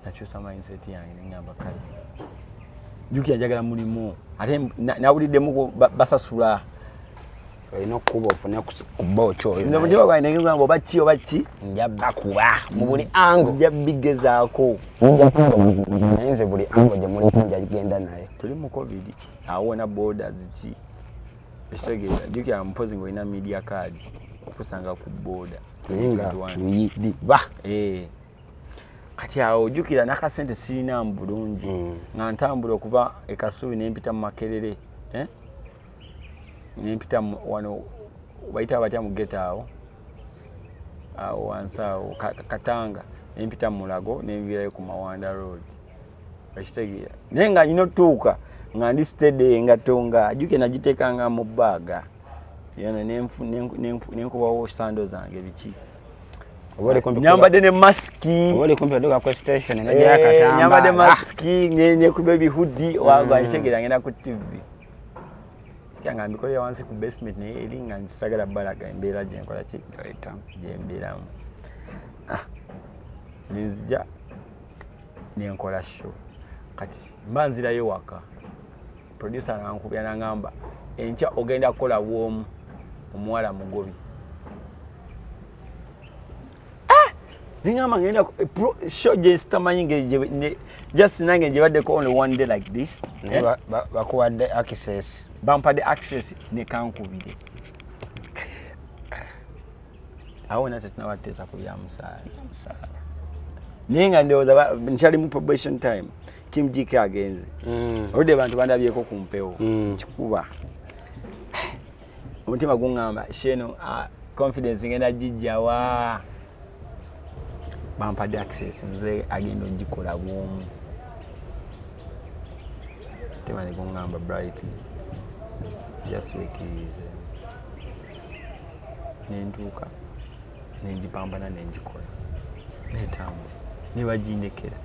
nakyusa mindset yange, neŋŋamba kale jjukira njagala mulimu, ate nawuliddemu basasula. Olina okukuba ofune ku bookyo oyo. Nze mutima gwange negamba oba ki oba ki. Nja bakuba mu buli angle. Nja bigezaako. Naye nze buli angle gye mulimu nja genda naye. Tuli mu COVID awo, wona border ziki. Ekitegeera? Jjukira mpozi ngaolina media card okusanga ku border. Naye nga tuyiriba. Eh. Kati awo jjukira nakasente sirinaamu bulungi, nga ntambula okuva e Kasubi nempita mu Makerere, eh? Nempita wano bayita batya mu ghetto awo, awo wansi awo Katanga, nempita mu Mulago, nenvirayo ku Mawanda Road, okitegeera? Naye nga nina otuuka nga ndi steady, engatto nga juke nagiteekanga mu bag yona, nenkubawo sando zange biki. Oba oli kumpi Nyambadde ne masiki. Oba oli kumpi oduka ku station nojjayo akatambaala. Nyambadde masiki, nekuba ebihudi wagwa, kitegeera ngenda ku TV nga mbikolera wansi ku basement, naye eri nga nsagala balaga embeera gyenkola ki gyembeeramu. Ah, nenzija nenkola show. Kati mba nzirayo waka, producer nankubira nangamba, "Enkya ogenda kukola bwomu, omuwala mugobi." Nengamba ngenda show gye sitamanyi ngeri just nange gyebaddeko only one day like this. Naye Eh? Bakuwadde access. Bampadde access, nekankubire awo wona tetunabateesa ku bya musaala. Musaala. Naye nga ndowooza nkyali mu probation time, Kim GK agenze, oludde bantu bandabyeko ku mpewo. Nkikuba, omutima guŋŋamba sheno, confidence ngenda gijjawa? Bampadde access, nze agenda ogikola bwomu. Mutima ne guŋŋamba, "Bright, just wekkirize." Nentuuka, nengipambana, nengikola, netambula, nebagindekera,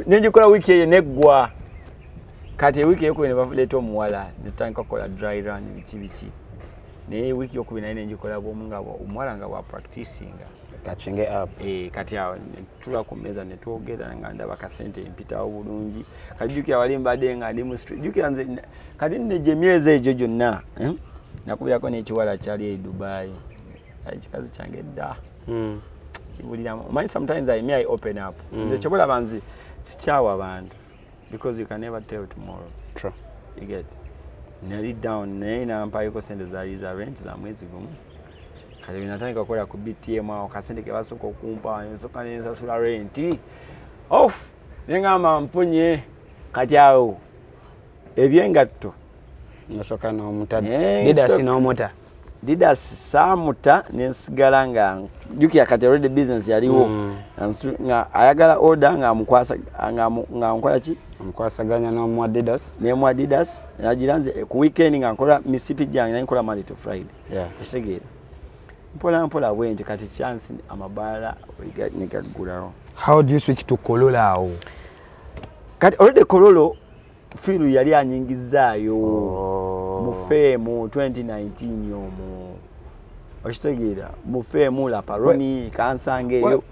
nengikola wiiki eyo neggwa. Kati ewiiki eyokubiri ne baleeta omuwala, netutandika kukola dry run, biki biki, naye wiiki yokubiri naye nengikola bwomu, nga omuwala nga bwa practicinga. Catching up. Eh, kati awo netula ku mmeeza netwogera, nga ndaba kasente empitawo bulungi. Kati jjukira wali mbadde nga ndi mu street, jjukira nze kati nno egyo emyezi egyo gyonna, eh, nakubirako n'ekiwala kyali e Dubai. Ayi, kikazi kyange dda kibuliramu. Omanyi sometimes I open up. Nze kyobalaba nze sikyawa bantu because you can never tell tomorrow. True. You get? Nali down, naye nampayoko sente zaali za rent za mwezi gumu. Kati bwe natandika okukola ku BTM, awo kasente ke basooka okumpa, nsooka nensasula rent. Oh, nengamba mpunye. Kati awo ebyengatto Nosooka n'omuta. Eh, Didas n'omuta. Didas saamuta, nensigala nga jjukira kati already business yaliwo. Nga ayagala order, nga amukwasa, nga nkola ki? Omukwasaganya n'omuwa Didas. Nemu Adidas nagira nze ku weekend nga nkola misipi gyange, naye nkola Monday to Friday. Ekitegeera mpola mpola bwenti kati chance amabaala negaggulawo. How do you switch to Kololo awo? Kati already Kololo Firu yali anyingizaayo Oh. mu fame 2019 omwo, okitegeera? Mu fame Laparoni kansanga eyo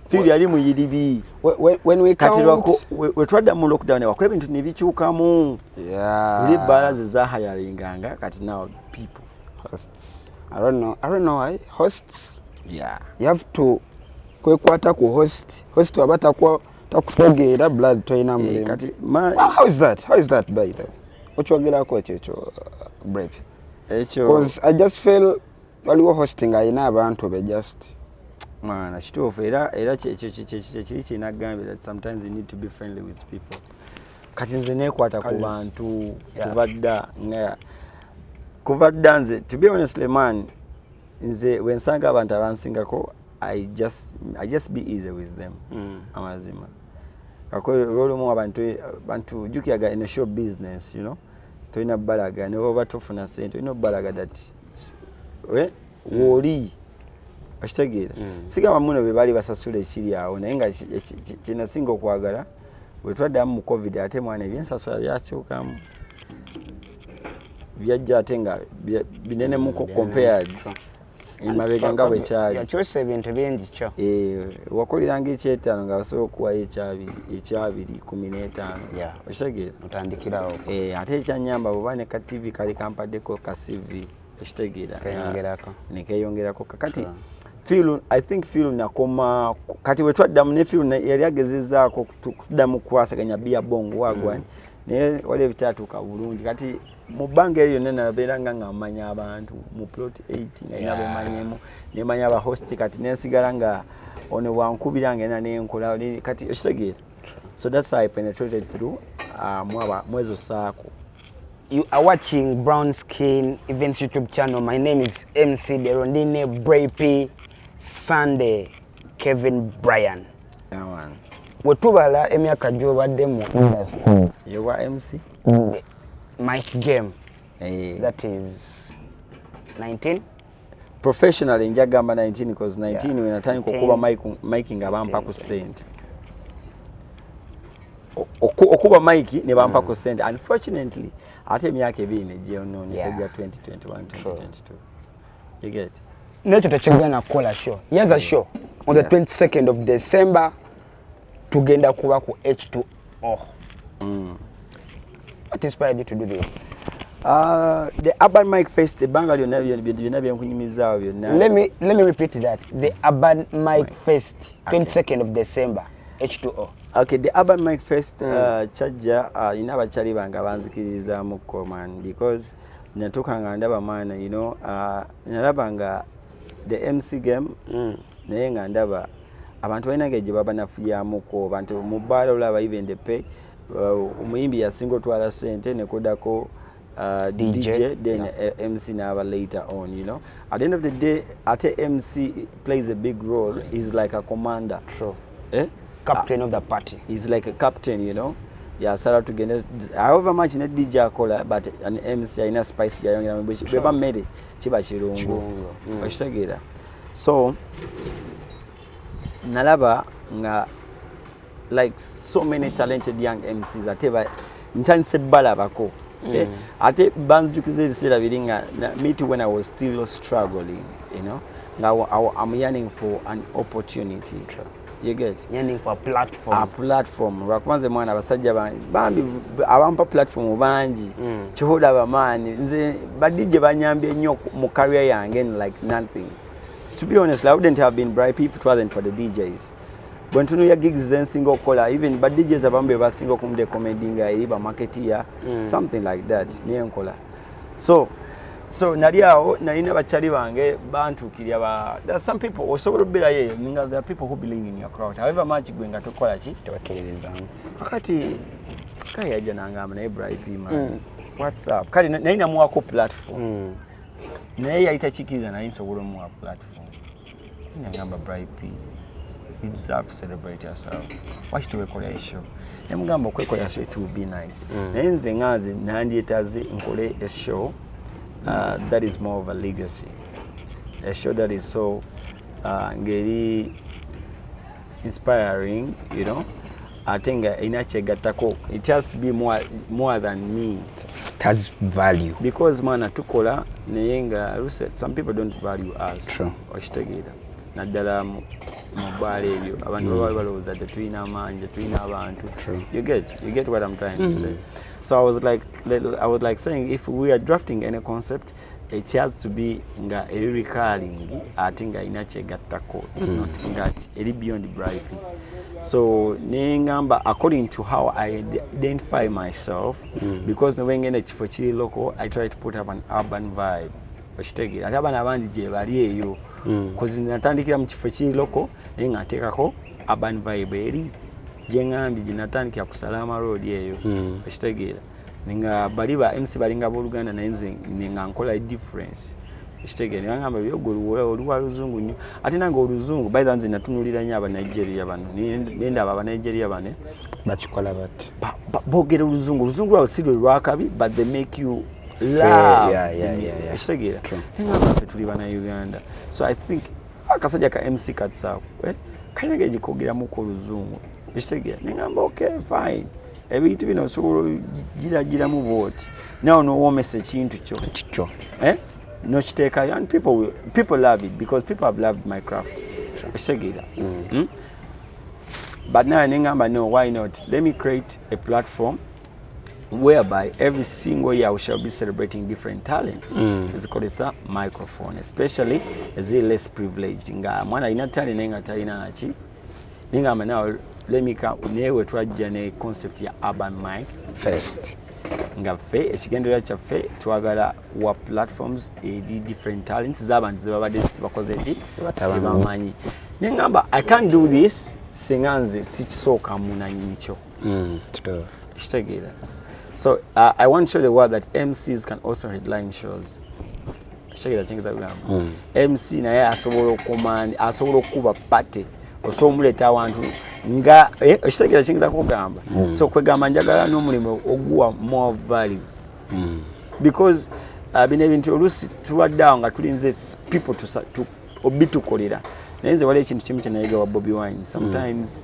Firu yali muyiribi. When we Kati count lwako we twadda mu lockdown, wako ebintu ne bikyukamu. Luli ebbaala ze zahayaringanga, kati now people Hosts. I don't know. I don't know why. Hosts. You have to kwekwata ku host. Host waba takutegeera, blood toyina Eh, mulimu. Kati ma Ah, how is that? How is that, by the way? Okyogerako ekyo ekyo Brave? Ekyo Because I just feel waliwo hosting alina abantu be just Mwana, kituufu. Era kyekiri kyenagambye that sometimes you need to be friendly with people. Kati nze nekwata ku bantu. Kuva dda, nga kuva dda nze, to be honestly man, nze wensanga abantu abansingako, I just be easy with them. Amazima olwolumu abantu jukiraga in a show business, tolina balaga ne bwoba tofuna sente, olina obalaga that wooli, okitegeera? Sigamba muno be baali basasula ekiri awo, naye nga kyenasinga okwagala bwe twaddamu mu COVID, ate mwana ebyensasula byakyukamu, byajja ate nga binenemuko compared emabega nga bwe kyali. Yakyusa ebintu bingi kyo. Eh, wakoleranga ekyetaano nga basobola okuwayo ekyabiri 15. Okitegeera? Otandikirawo. Eh, ate ekyanyamba bweba ne ka TV kali kampaddeko ka CV, ekitegeera? Keyongerako. Nekeyongerako. Kakati Sure. Phil, I think Phil nakoma kati bwe twaddamu ne Phil yali agezezaako kuddamu kukwasaganya bia bongo wagwan, naye wali ebitatuuka bulungi. Kati mu bbanga eryo lyonna nabeera nga mmanya abantu mu plot 8 nga nina bemanyemu, nemanya abahosti. Kati nensigala nga ono bwankubira ngenda nenkola. Kati okitegeera? So that's how I penetrated through mwezo saako. You are watching Brown Skin Events YouTube channel. My name is MC Derondine Bray Sunday Kevin Bryan. Yeah, man. Wetubala emyaka gy'obadde mu industry, Yowa MC? Mic game, Eh. that is 19. Professionally njagamba 19 because 19 when natandika 10. okuba mic nga bampa ku 10, sente. Okuba mic ne bampa ku sente. Unfortunately, ate emyaka 2 negyonooneka egya 2021, 2022. You get? Nekyo tekigenda kukola show. Here's a show on the 22nd of December, tugenda kuba ku H2O. What inspired you to do this? The Urban Mic Fest, ebbanga lyonna byonna byenkunyumizaawo byonna. Let me repeat that: the Urban Mic Fest, 22nd of December, H2O. Okay, the Urban Mic Fest kyajja nina abakyali bange abanzikirizaamuko, man, because natuuka nga ndaba maana, nalaba nga the MC game, naye nga ndaba abantu balina ngeri gye baba nafuyamuko. Abantu mu bbaala olaba even the pay, omuyimbi yasinga otwala sente nekudako DJ, DJ, then MC n'aba later on. At the end of the day, ate MC plays a big role. He's like a commander. True. Eh? Captain of the party. He's like a captain. Yasala tugende, however much ne DJ akola, but an MC alina spice gyayongera mu bweba mmere kiba kirungo. Kirungo. Okitegeera? So nalaba nga like so many talented young MCs, ate ntandise balabako. Eh, ate banzijukiza ebiseera biri nga me too, when I was still struggling, nga I'm yearning for an opportunity. You get? Yearning for a platform. A platform, lwakuba nze mwana abasajja bambi abampa platform bangi. Kiholaba maani, nze ba DJ banyambye nnyo mu career yange and like nothing. To be honest, I wouldn't have been Bright if it wasn't for the DJs. Bwe ntunuulira gigs zensinga okukola, even ba DJs abamu be basinga okumrecommendinga eri bamarketeer, something like that, niye nkola. So nali awo nalina bakyali bange bantuukirya ba, there are some people osobola okubeerayo eyo nga there are people who believe in your crowd, however much gwe nga tokola ki. Tebakkiririzaamu. Kakati kale yajja nangamba, "Naye Bright, man, what's up?" Kale naye namuwako platform, naye yali takikiriza nali nsobola omuwa platform. Nagamba, "Bright P, you deserve to celebrate yourself. Waki tuwekola show?" Nemugamba, "Okwekolera show, it will be nice, naye nze nga nze nandyetaze nkole a show that is more of a legacy, a show that is so ngeri inspiring, ate nga erina kyegattako. It has to be more than me." It has value. Because mwana tukola naye nga some people don't value us. True. Okitegeera? Naddala mu bbaala ebyo abantu baba balowooza tetulina amaanyi, tetulina abantu. True. You get what I'm trying to say? So I was like saying, if we are drafting any concept, it has to be nga eri recurring ate nga erina kyegattako. It's not nga eri beyond Bright. So nengamba, according to how I identify myself, because newengenda ekifo kiri local, I try to put up an urban vibe. Okitegeera? Ate abaana abangi gye bali eyo, 'cause natandikira mu kifo kiri local naye nga nteekako urban vibe eri gyeŋŋambye gye natandikira ku Salama Road eyo. Okitegeera? Nga bali ba MC balinga booluganda, naye nze nga nkola difference. Ekitegeera? Nebagamba, "Byogwe oli wa luzungu nnyo." Ate nange oluzungu, by the way, nze natunulira nnyo Abanigeria bano. Nendaba Abanigeria bano Bakikola bati. Boogera oluzungu, oluzungu lwabwe si lwe lwakabi, but they make you laugh. Yeah. Ekitegeera? True. Ngamba ffe tuli Bannayuganda, so I think akasajja ka MC Katsaawo, eh, kalina ngeri gikogeramuku oluzungu. Ekitegeera? Neŋamba, "Okay, fine, ebintu bino osobola giragiramu bwoti nawe nowoomesa ekintu kyo." Kikyo. Eh? Nokiteekayo and people love it because people have loved my craft. Ekitegeera? Mm? But now neŋamba, "No, why not? Let me create a platform whereby every single year we shall be celebrating different talents ezikozesa microphone, especially eziri less privileged, nga mwana alina talent naye nga talina ki." Nengamba, "Now let me come." Naye we twajja ne concept ya Urban Mic Fest, nga ffe ekigendererwa kyaffe twagala wa platforms eri different talents z'abantu zebabadde bakoze ki, Batabamanyi. tebamanyi. Neŋŋamba, "I can't do this singa nze sikisooka munanyini kyo." Kituufu. Kitegeera? So I want to show the world that MCs can also headline shows. Kitegeera kiyinza kugamba MC naye asobola okumani, asobola okukuba party, osobola omuleeta awantu nga okitegeera kiyinza kugamba. So kwegamba njagala n'omulimu oguwa more value because bino ebintu oluusi tubadde awo nga tulinze people to obitukolera, naye nze waliwo ekintu kimu kyenayiga wa Bobi Wine. Sometimes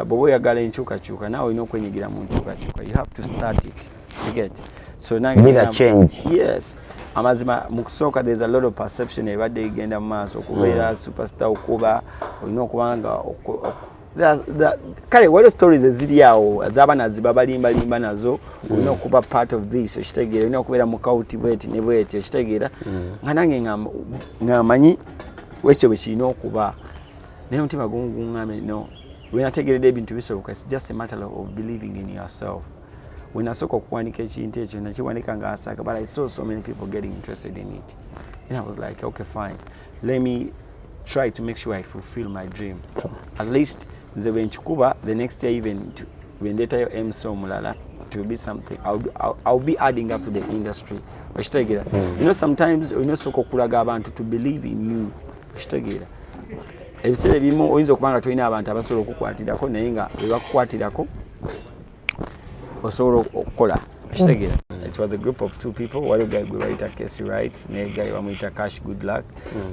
bw'oba oyagala enkyukakyuka, naawe olina okwenyigira mu nkyukakyuka. You have to start it, you get? So nange Be the change. Yes, amazima mu kusooka there's a lot of perception ebadde egenda mu maaso okubeera superstar, okuba olina okuba nga kale waliwo stories eziri awo ez'abaana ziba balimbalimba nazo, olina okuba part of this, okitegeera, olina okubeera mu cult bweti ne bweti, okitegeera, nga nange nga manyi ekyo bwe kirina okuba, naye omutima gumu guŋŋambe no. Wenategeredde ebintu bisoboka, it's just a matter of believing in yourself. Wenasooka okuwanika ekintu ekyo, nakiwanika nga asaka, but I saw so many people getting interested in it and I was like, "Okay, fine, let me try to make sure I fulfill my dream." At least nze bwe nkikuba, the next year even bwe ndeetayo MC omulala, it will be something I'll be adding up to the industry, okitegeera? Sometimes olina osooka okulaga abantu to believe in you, okitegeera? Ebiseera ebimu oyinza okuba nga tolina abantu abasobola okukwatirako, naye nga bwe bakukwatirako osobola okukola, okitegeera? It was a group of two people. Waliwo guy gwe bayita Casey Wright ne guy bamuyita Cash Good Luck.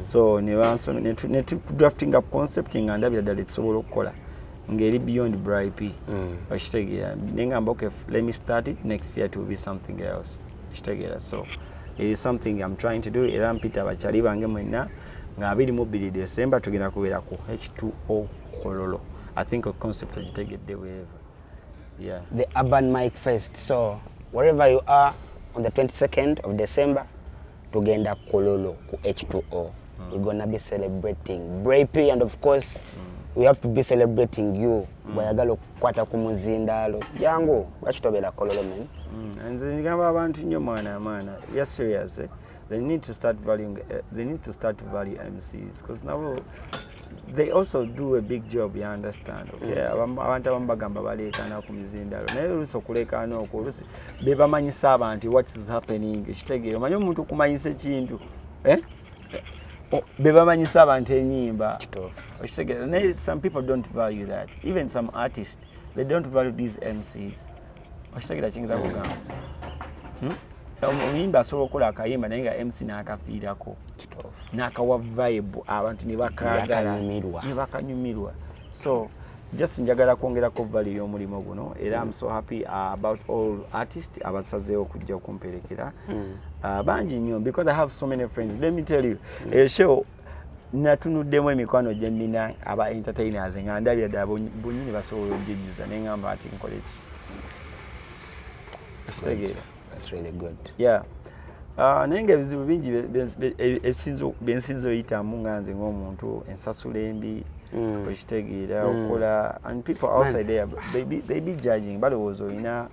So ne tu drafting up concept nga ndabira ddala ekisobola okukola ng'eri beyond Bry P, okitegeera? Nengamba, "Okay, let me start it. Next year it will be something else," okitegeera? So it is something I'm trying to do, era mpita abakyali bange mwenna nga 22 December tugenda kubeera ku H2O Kololo. I think a concept ogitegedde bweva, yeah. The Urban Mic Fest. So wherever you are on the 22nd of December, tugenda Kololo ku H2O. We're gonna be celebrating Bray P and of course we have to be celebrating you. Bwayagala okukwata ku muzindaalo, jangu, lwaki tobeera Kololo, men? Nze ngamba abantu nnyo, mwana mwana, we are serious, eh? They need to start to value MCs because nabo they also do a big job, you understand? Okay. Abantu abamu bagamba baleekaana ku mizindalo, naye oluusi okuleekaana okwo oluusi be bamanyisa abantu what is happening, ekitegeera? Omanyi omuntu okumanyisa ekintu, eh? Be bamanyisa abantu enyimba. Kituufu. Okitegeera? Naye some people don't value that. Even some artists, they don't value these MCs, okitegeera kiyinza kugamba? Omuyimbi asobola okukola akayimba naye nga MC n'akafiirako n'akawa vibe, abantu ne bakaagala. Bakanyumirwa. Ne bakanyumirwa. So just njagala kwongerako value y'omulimu guno, era I'm so happy about all artists abasazeewo okujja okumperekera. Bangi nnyo because I have so many friends. Let me tell you, eyo show natunuddemu emikwano gye nnina aba entertainers, nga ndabira ddala bonnyini basobola okugijjuza, ne ŋŋamba ati nkole ki, okitegeera? That's really good. Yeah. Naye nga ebizibu bingi byensinza oyitamu nga nze ng'omuntu, ensasula embi, okitegeera, okola and people outside there, they be judging, balowooza olina,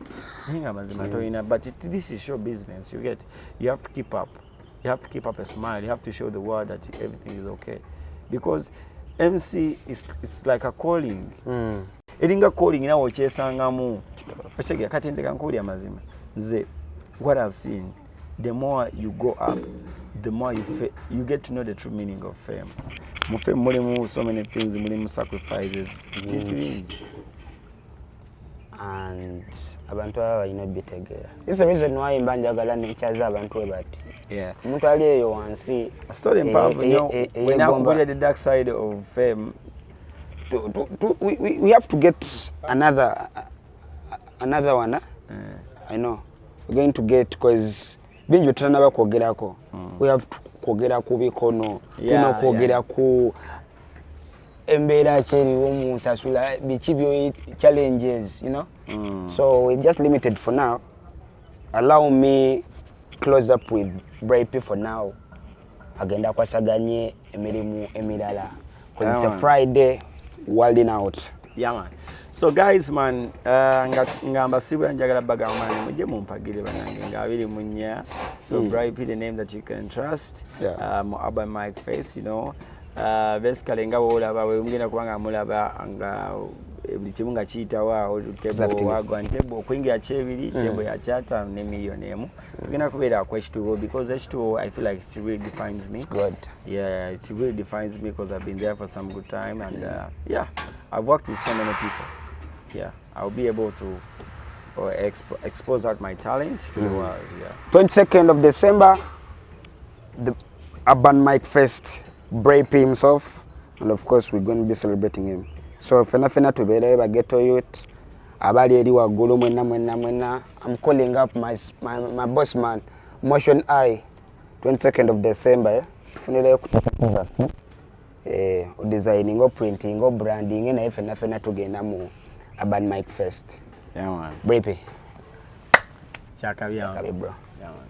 naye nga mazima tolina. But this is show business, you get? You have to keep up, you have to keep up a smile, you have to show the world that everything is okay, because MC is like a calling, eringa calling, nawe okyesangamu, okitegeera? Kati nze kankuwulira amazima, nze what I've seen, the more you go up, the more you get to know the true meaning of fame. Mu fame mulimu so many things, mulimu sacrifices, bintu bingi. And abantu baba balina obitegeera. This is the reason why mba njagala nekyaza abantu we bati omuntu ali eyo wansi Story mpanvu nnyo. eyegomba. Wenakubulira the dark side of fame. We have to get another one, eh? I know we're going to get, because bingi byetutanaba kwogerako. We have to kwogera ku bikono, tulina okwogera ku embeera kyeriwo mu nsasula, biki byo challenges. So we're just limited for now. Allow me close up with Bray P for now, agenda akwasaganye emirimu emirala because it's a Yeah, man. Friday, wilding out. Yeah, man. So guys, man, nga mbasibwa, njagala bagamba, man, mujje mumpagire banange nga 24. So Bry P, the name that you can trust. Mu Urban Mic Fest. Basically nga bwolaba bwe mugenda kuba nga mulaba nga Buli kimu nga kiyitawo awo. Wagwan table, okuyingira kyebiri, table ya 500 ne 1 million. Tugenda kubeera ku H2O because H2O, I feel like it really defines me. Good. Yeah, it really defines me because I've been there for some good time and yeah, I've worked with so many people. Yeah, I'll be able to or expose out my talent to the world. Yeah. 22nd of December, the Urban Mic Fest, Bray P himself, and of course we're going to be celebrating him. So fena fena tubeereyo, ba ghetto youth abali eri waggulu, mwenna mwenna mwenna. I'm calling up my boss man, Motion I, 22nd of December, eh? Tufunireyo ku eh, odesigning, oprinting, obranding, naye fenna fenna tugenda mu Urban Mic Fest. Yeah, man. Bray P. Kyakabi awo. Kabi, bro. Yeah, man.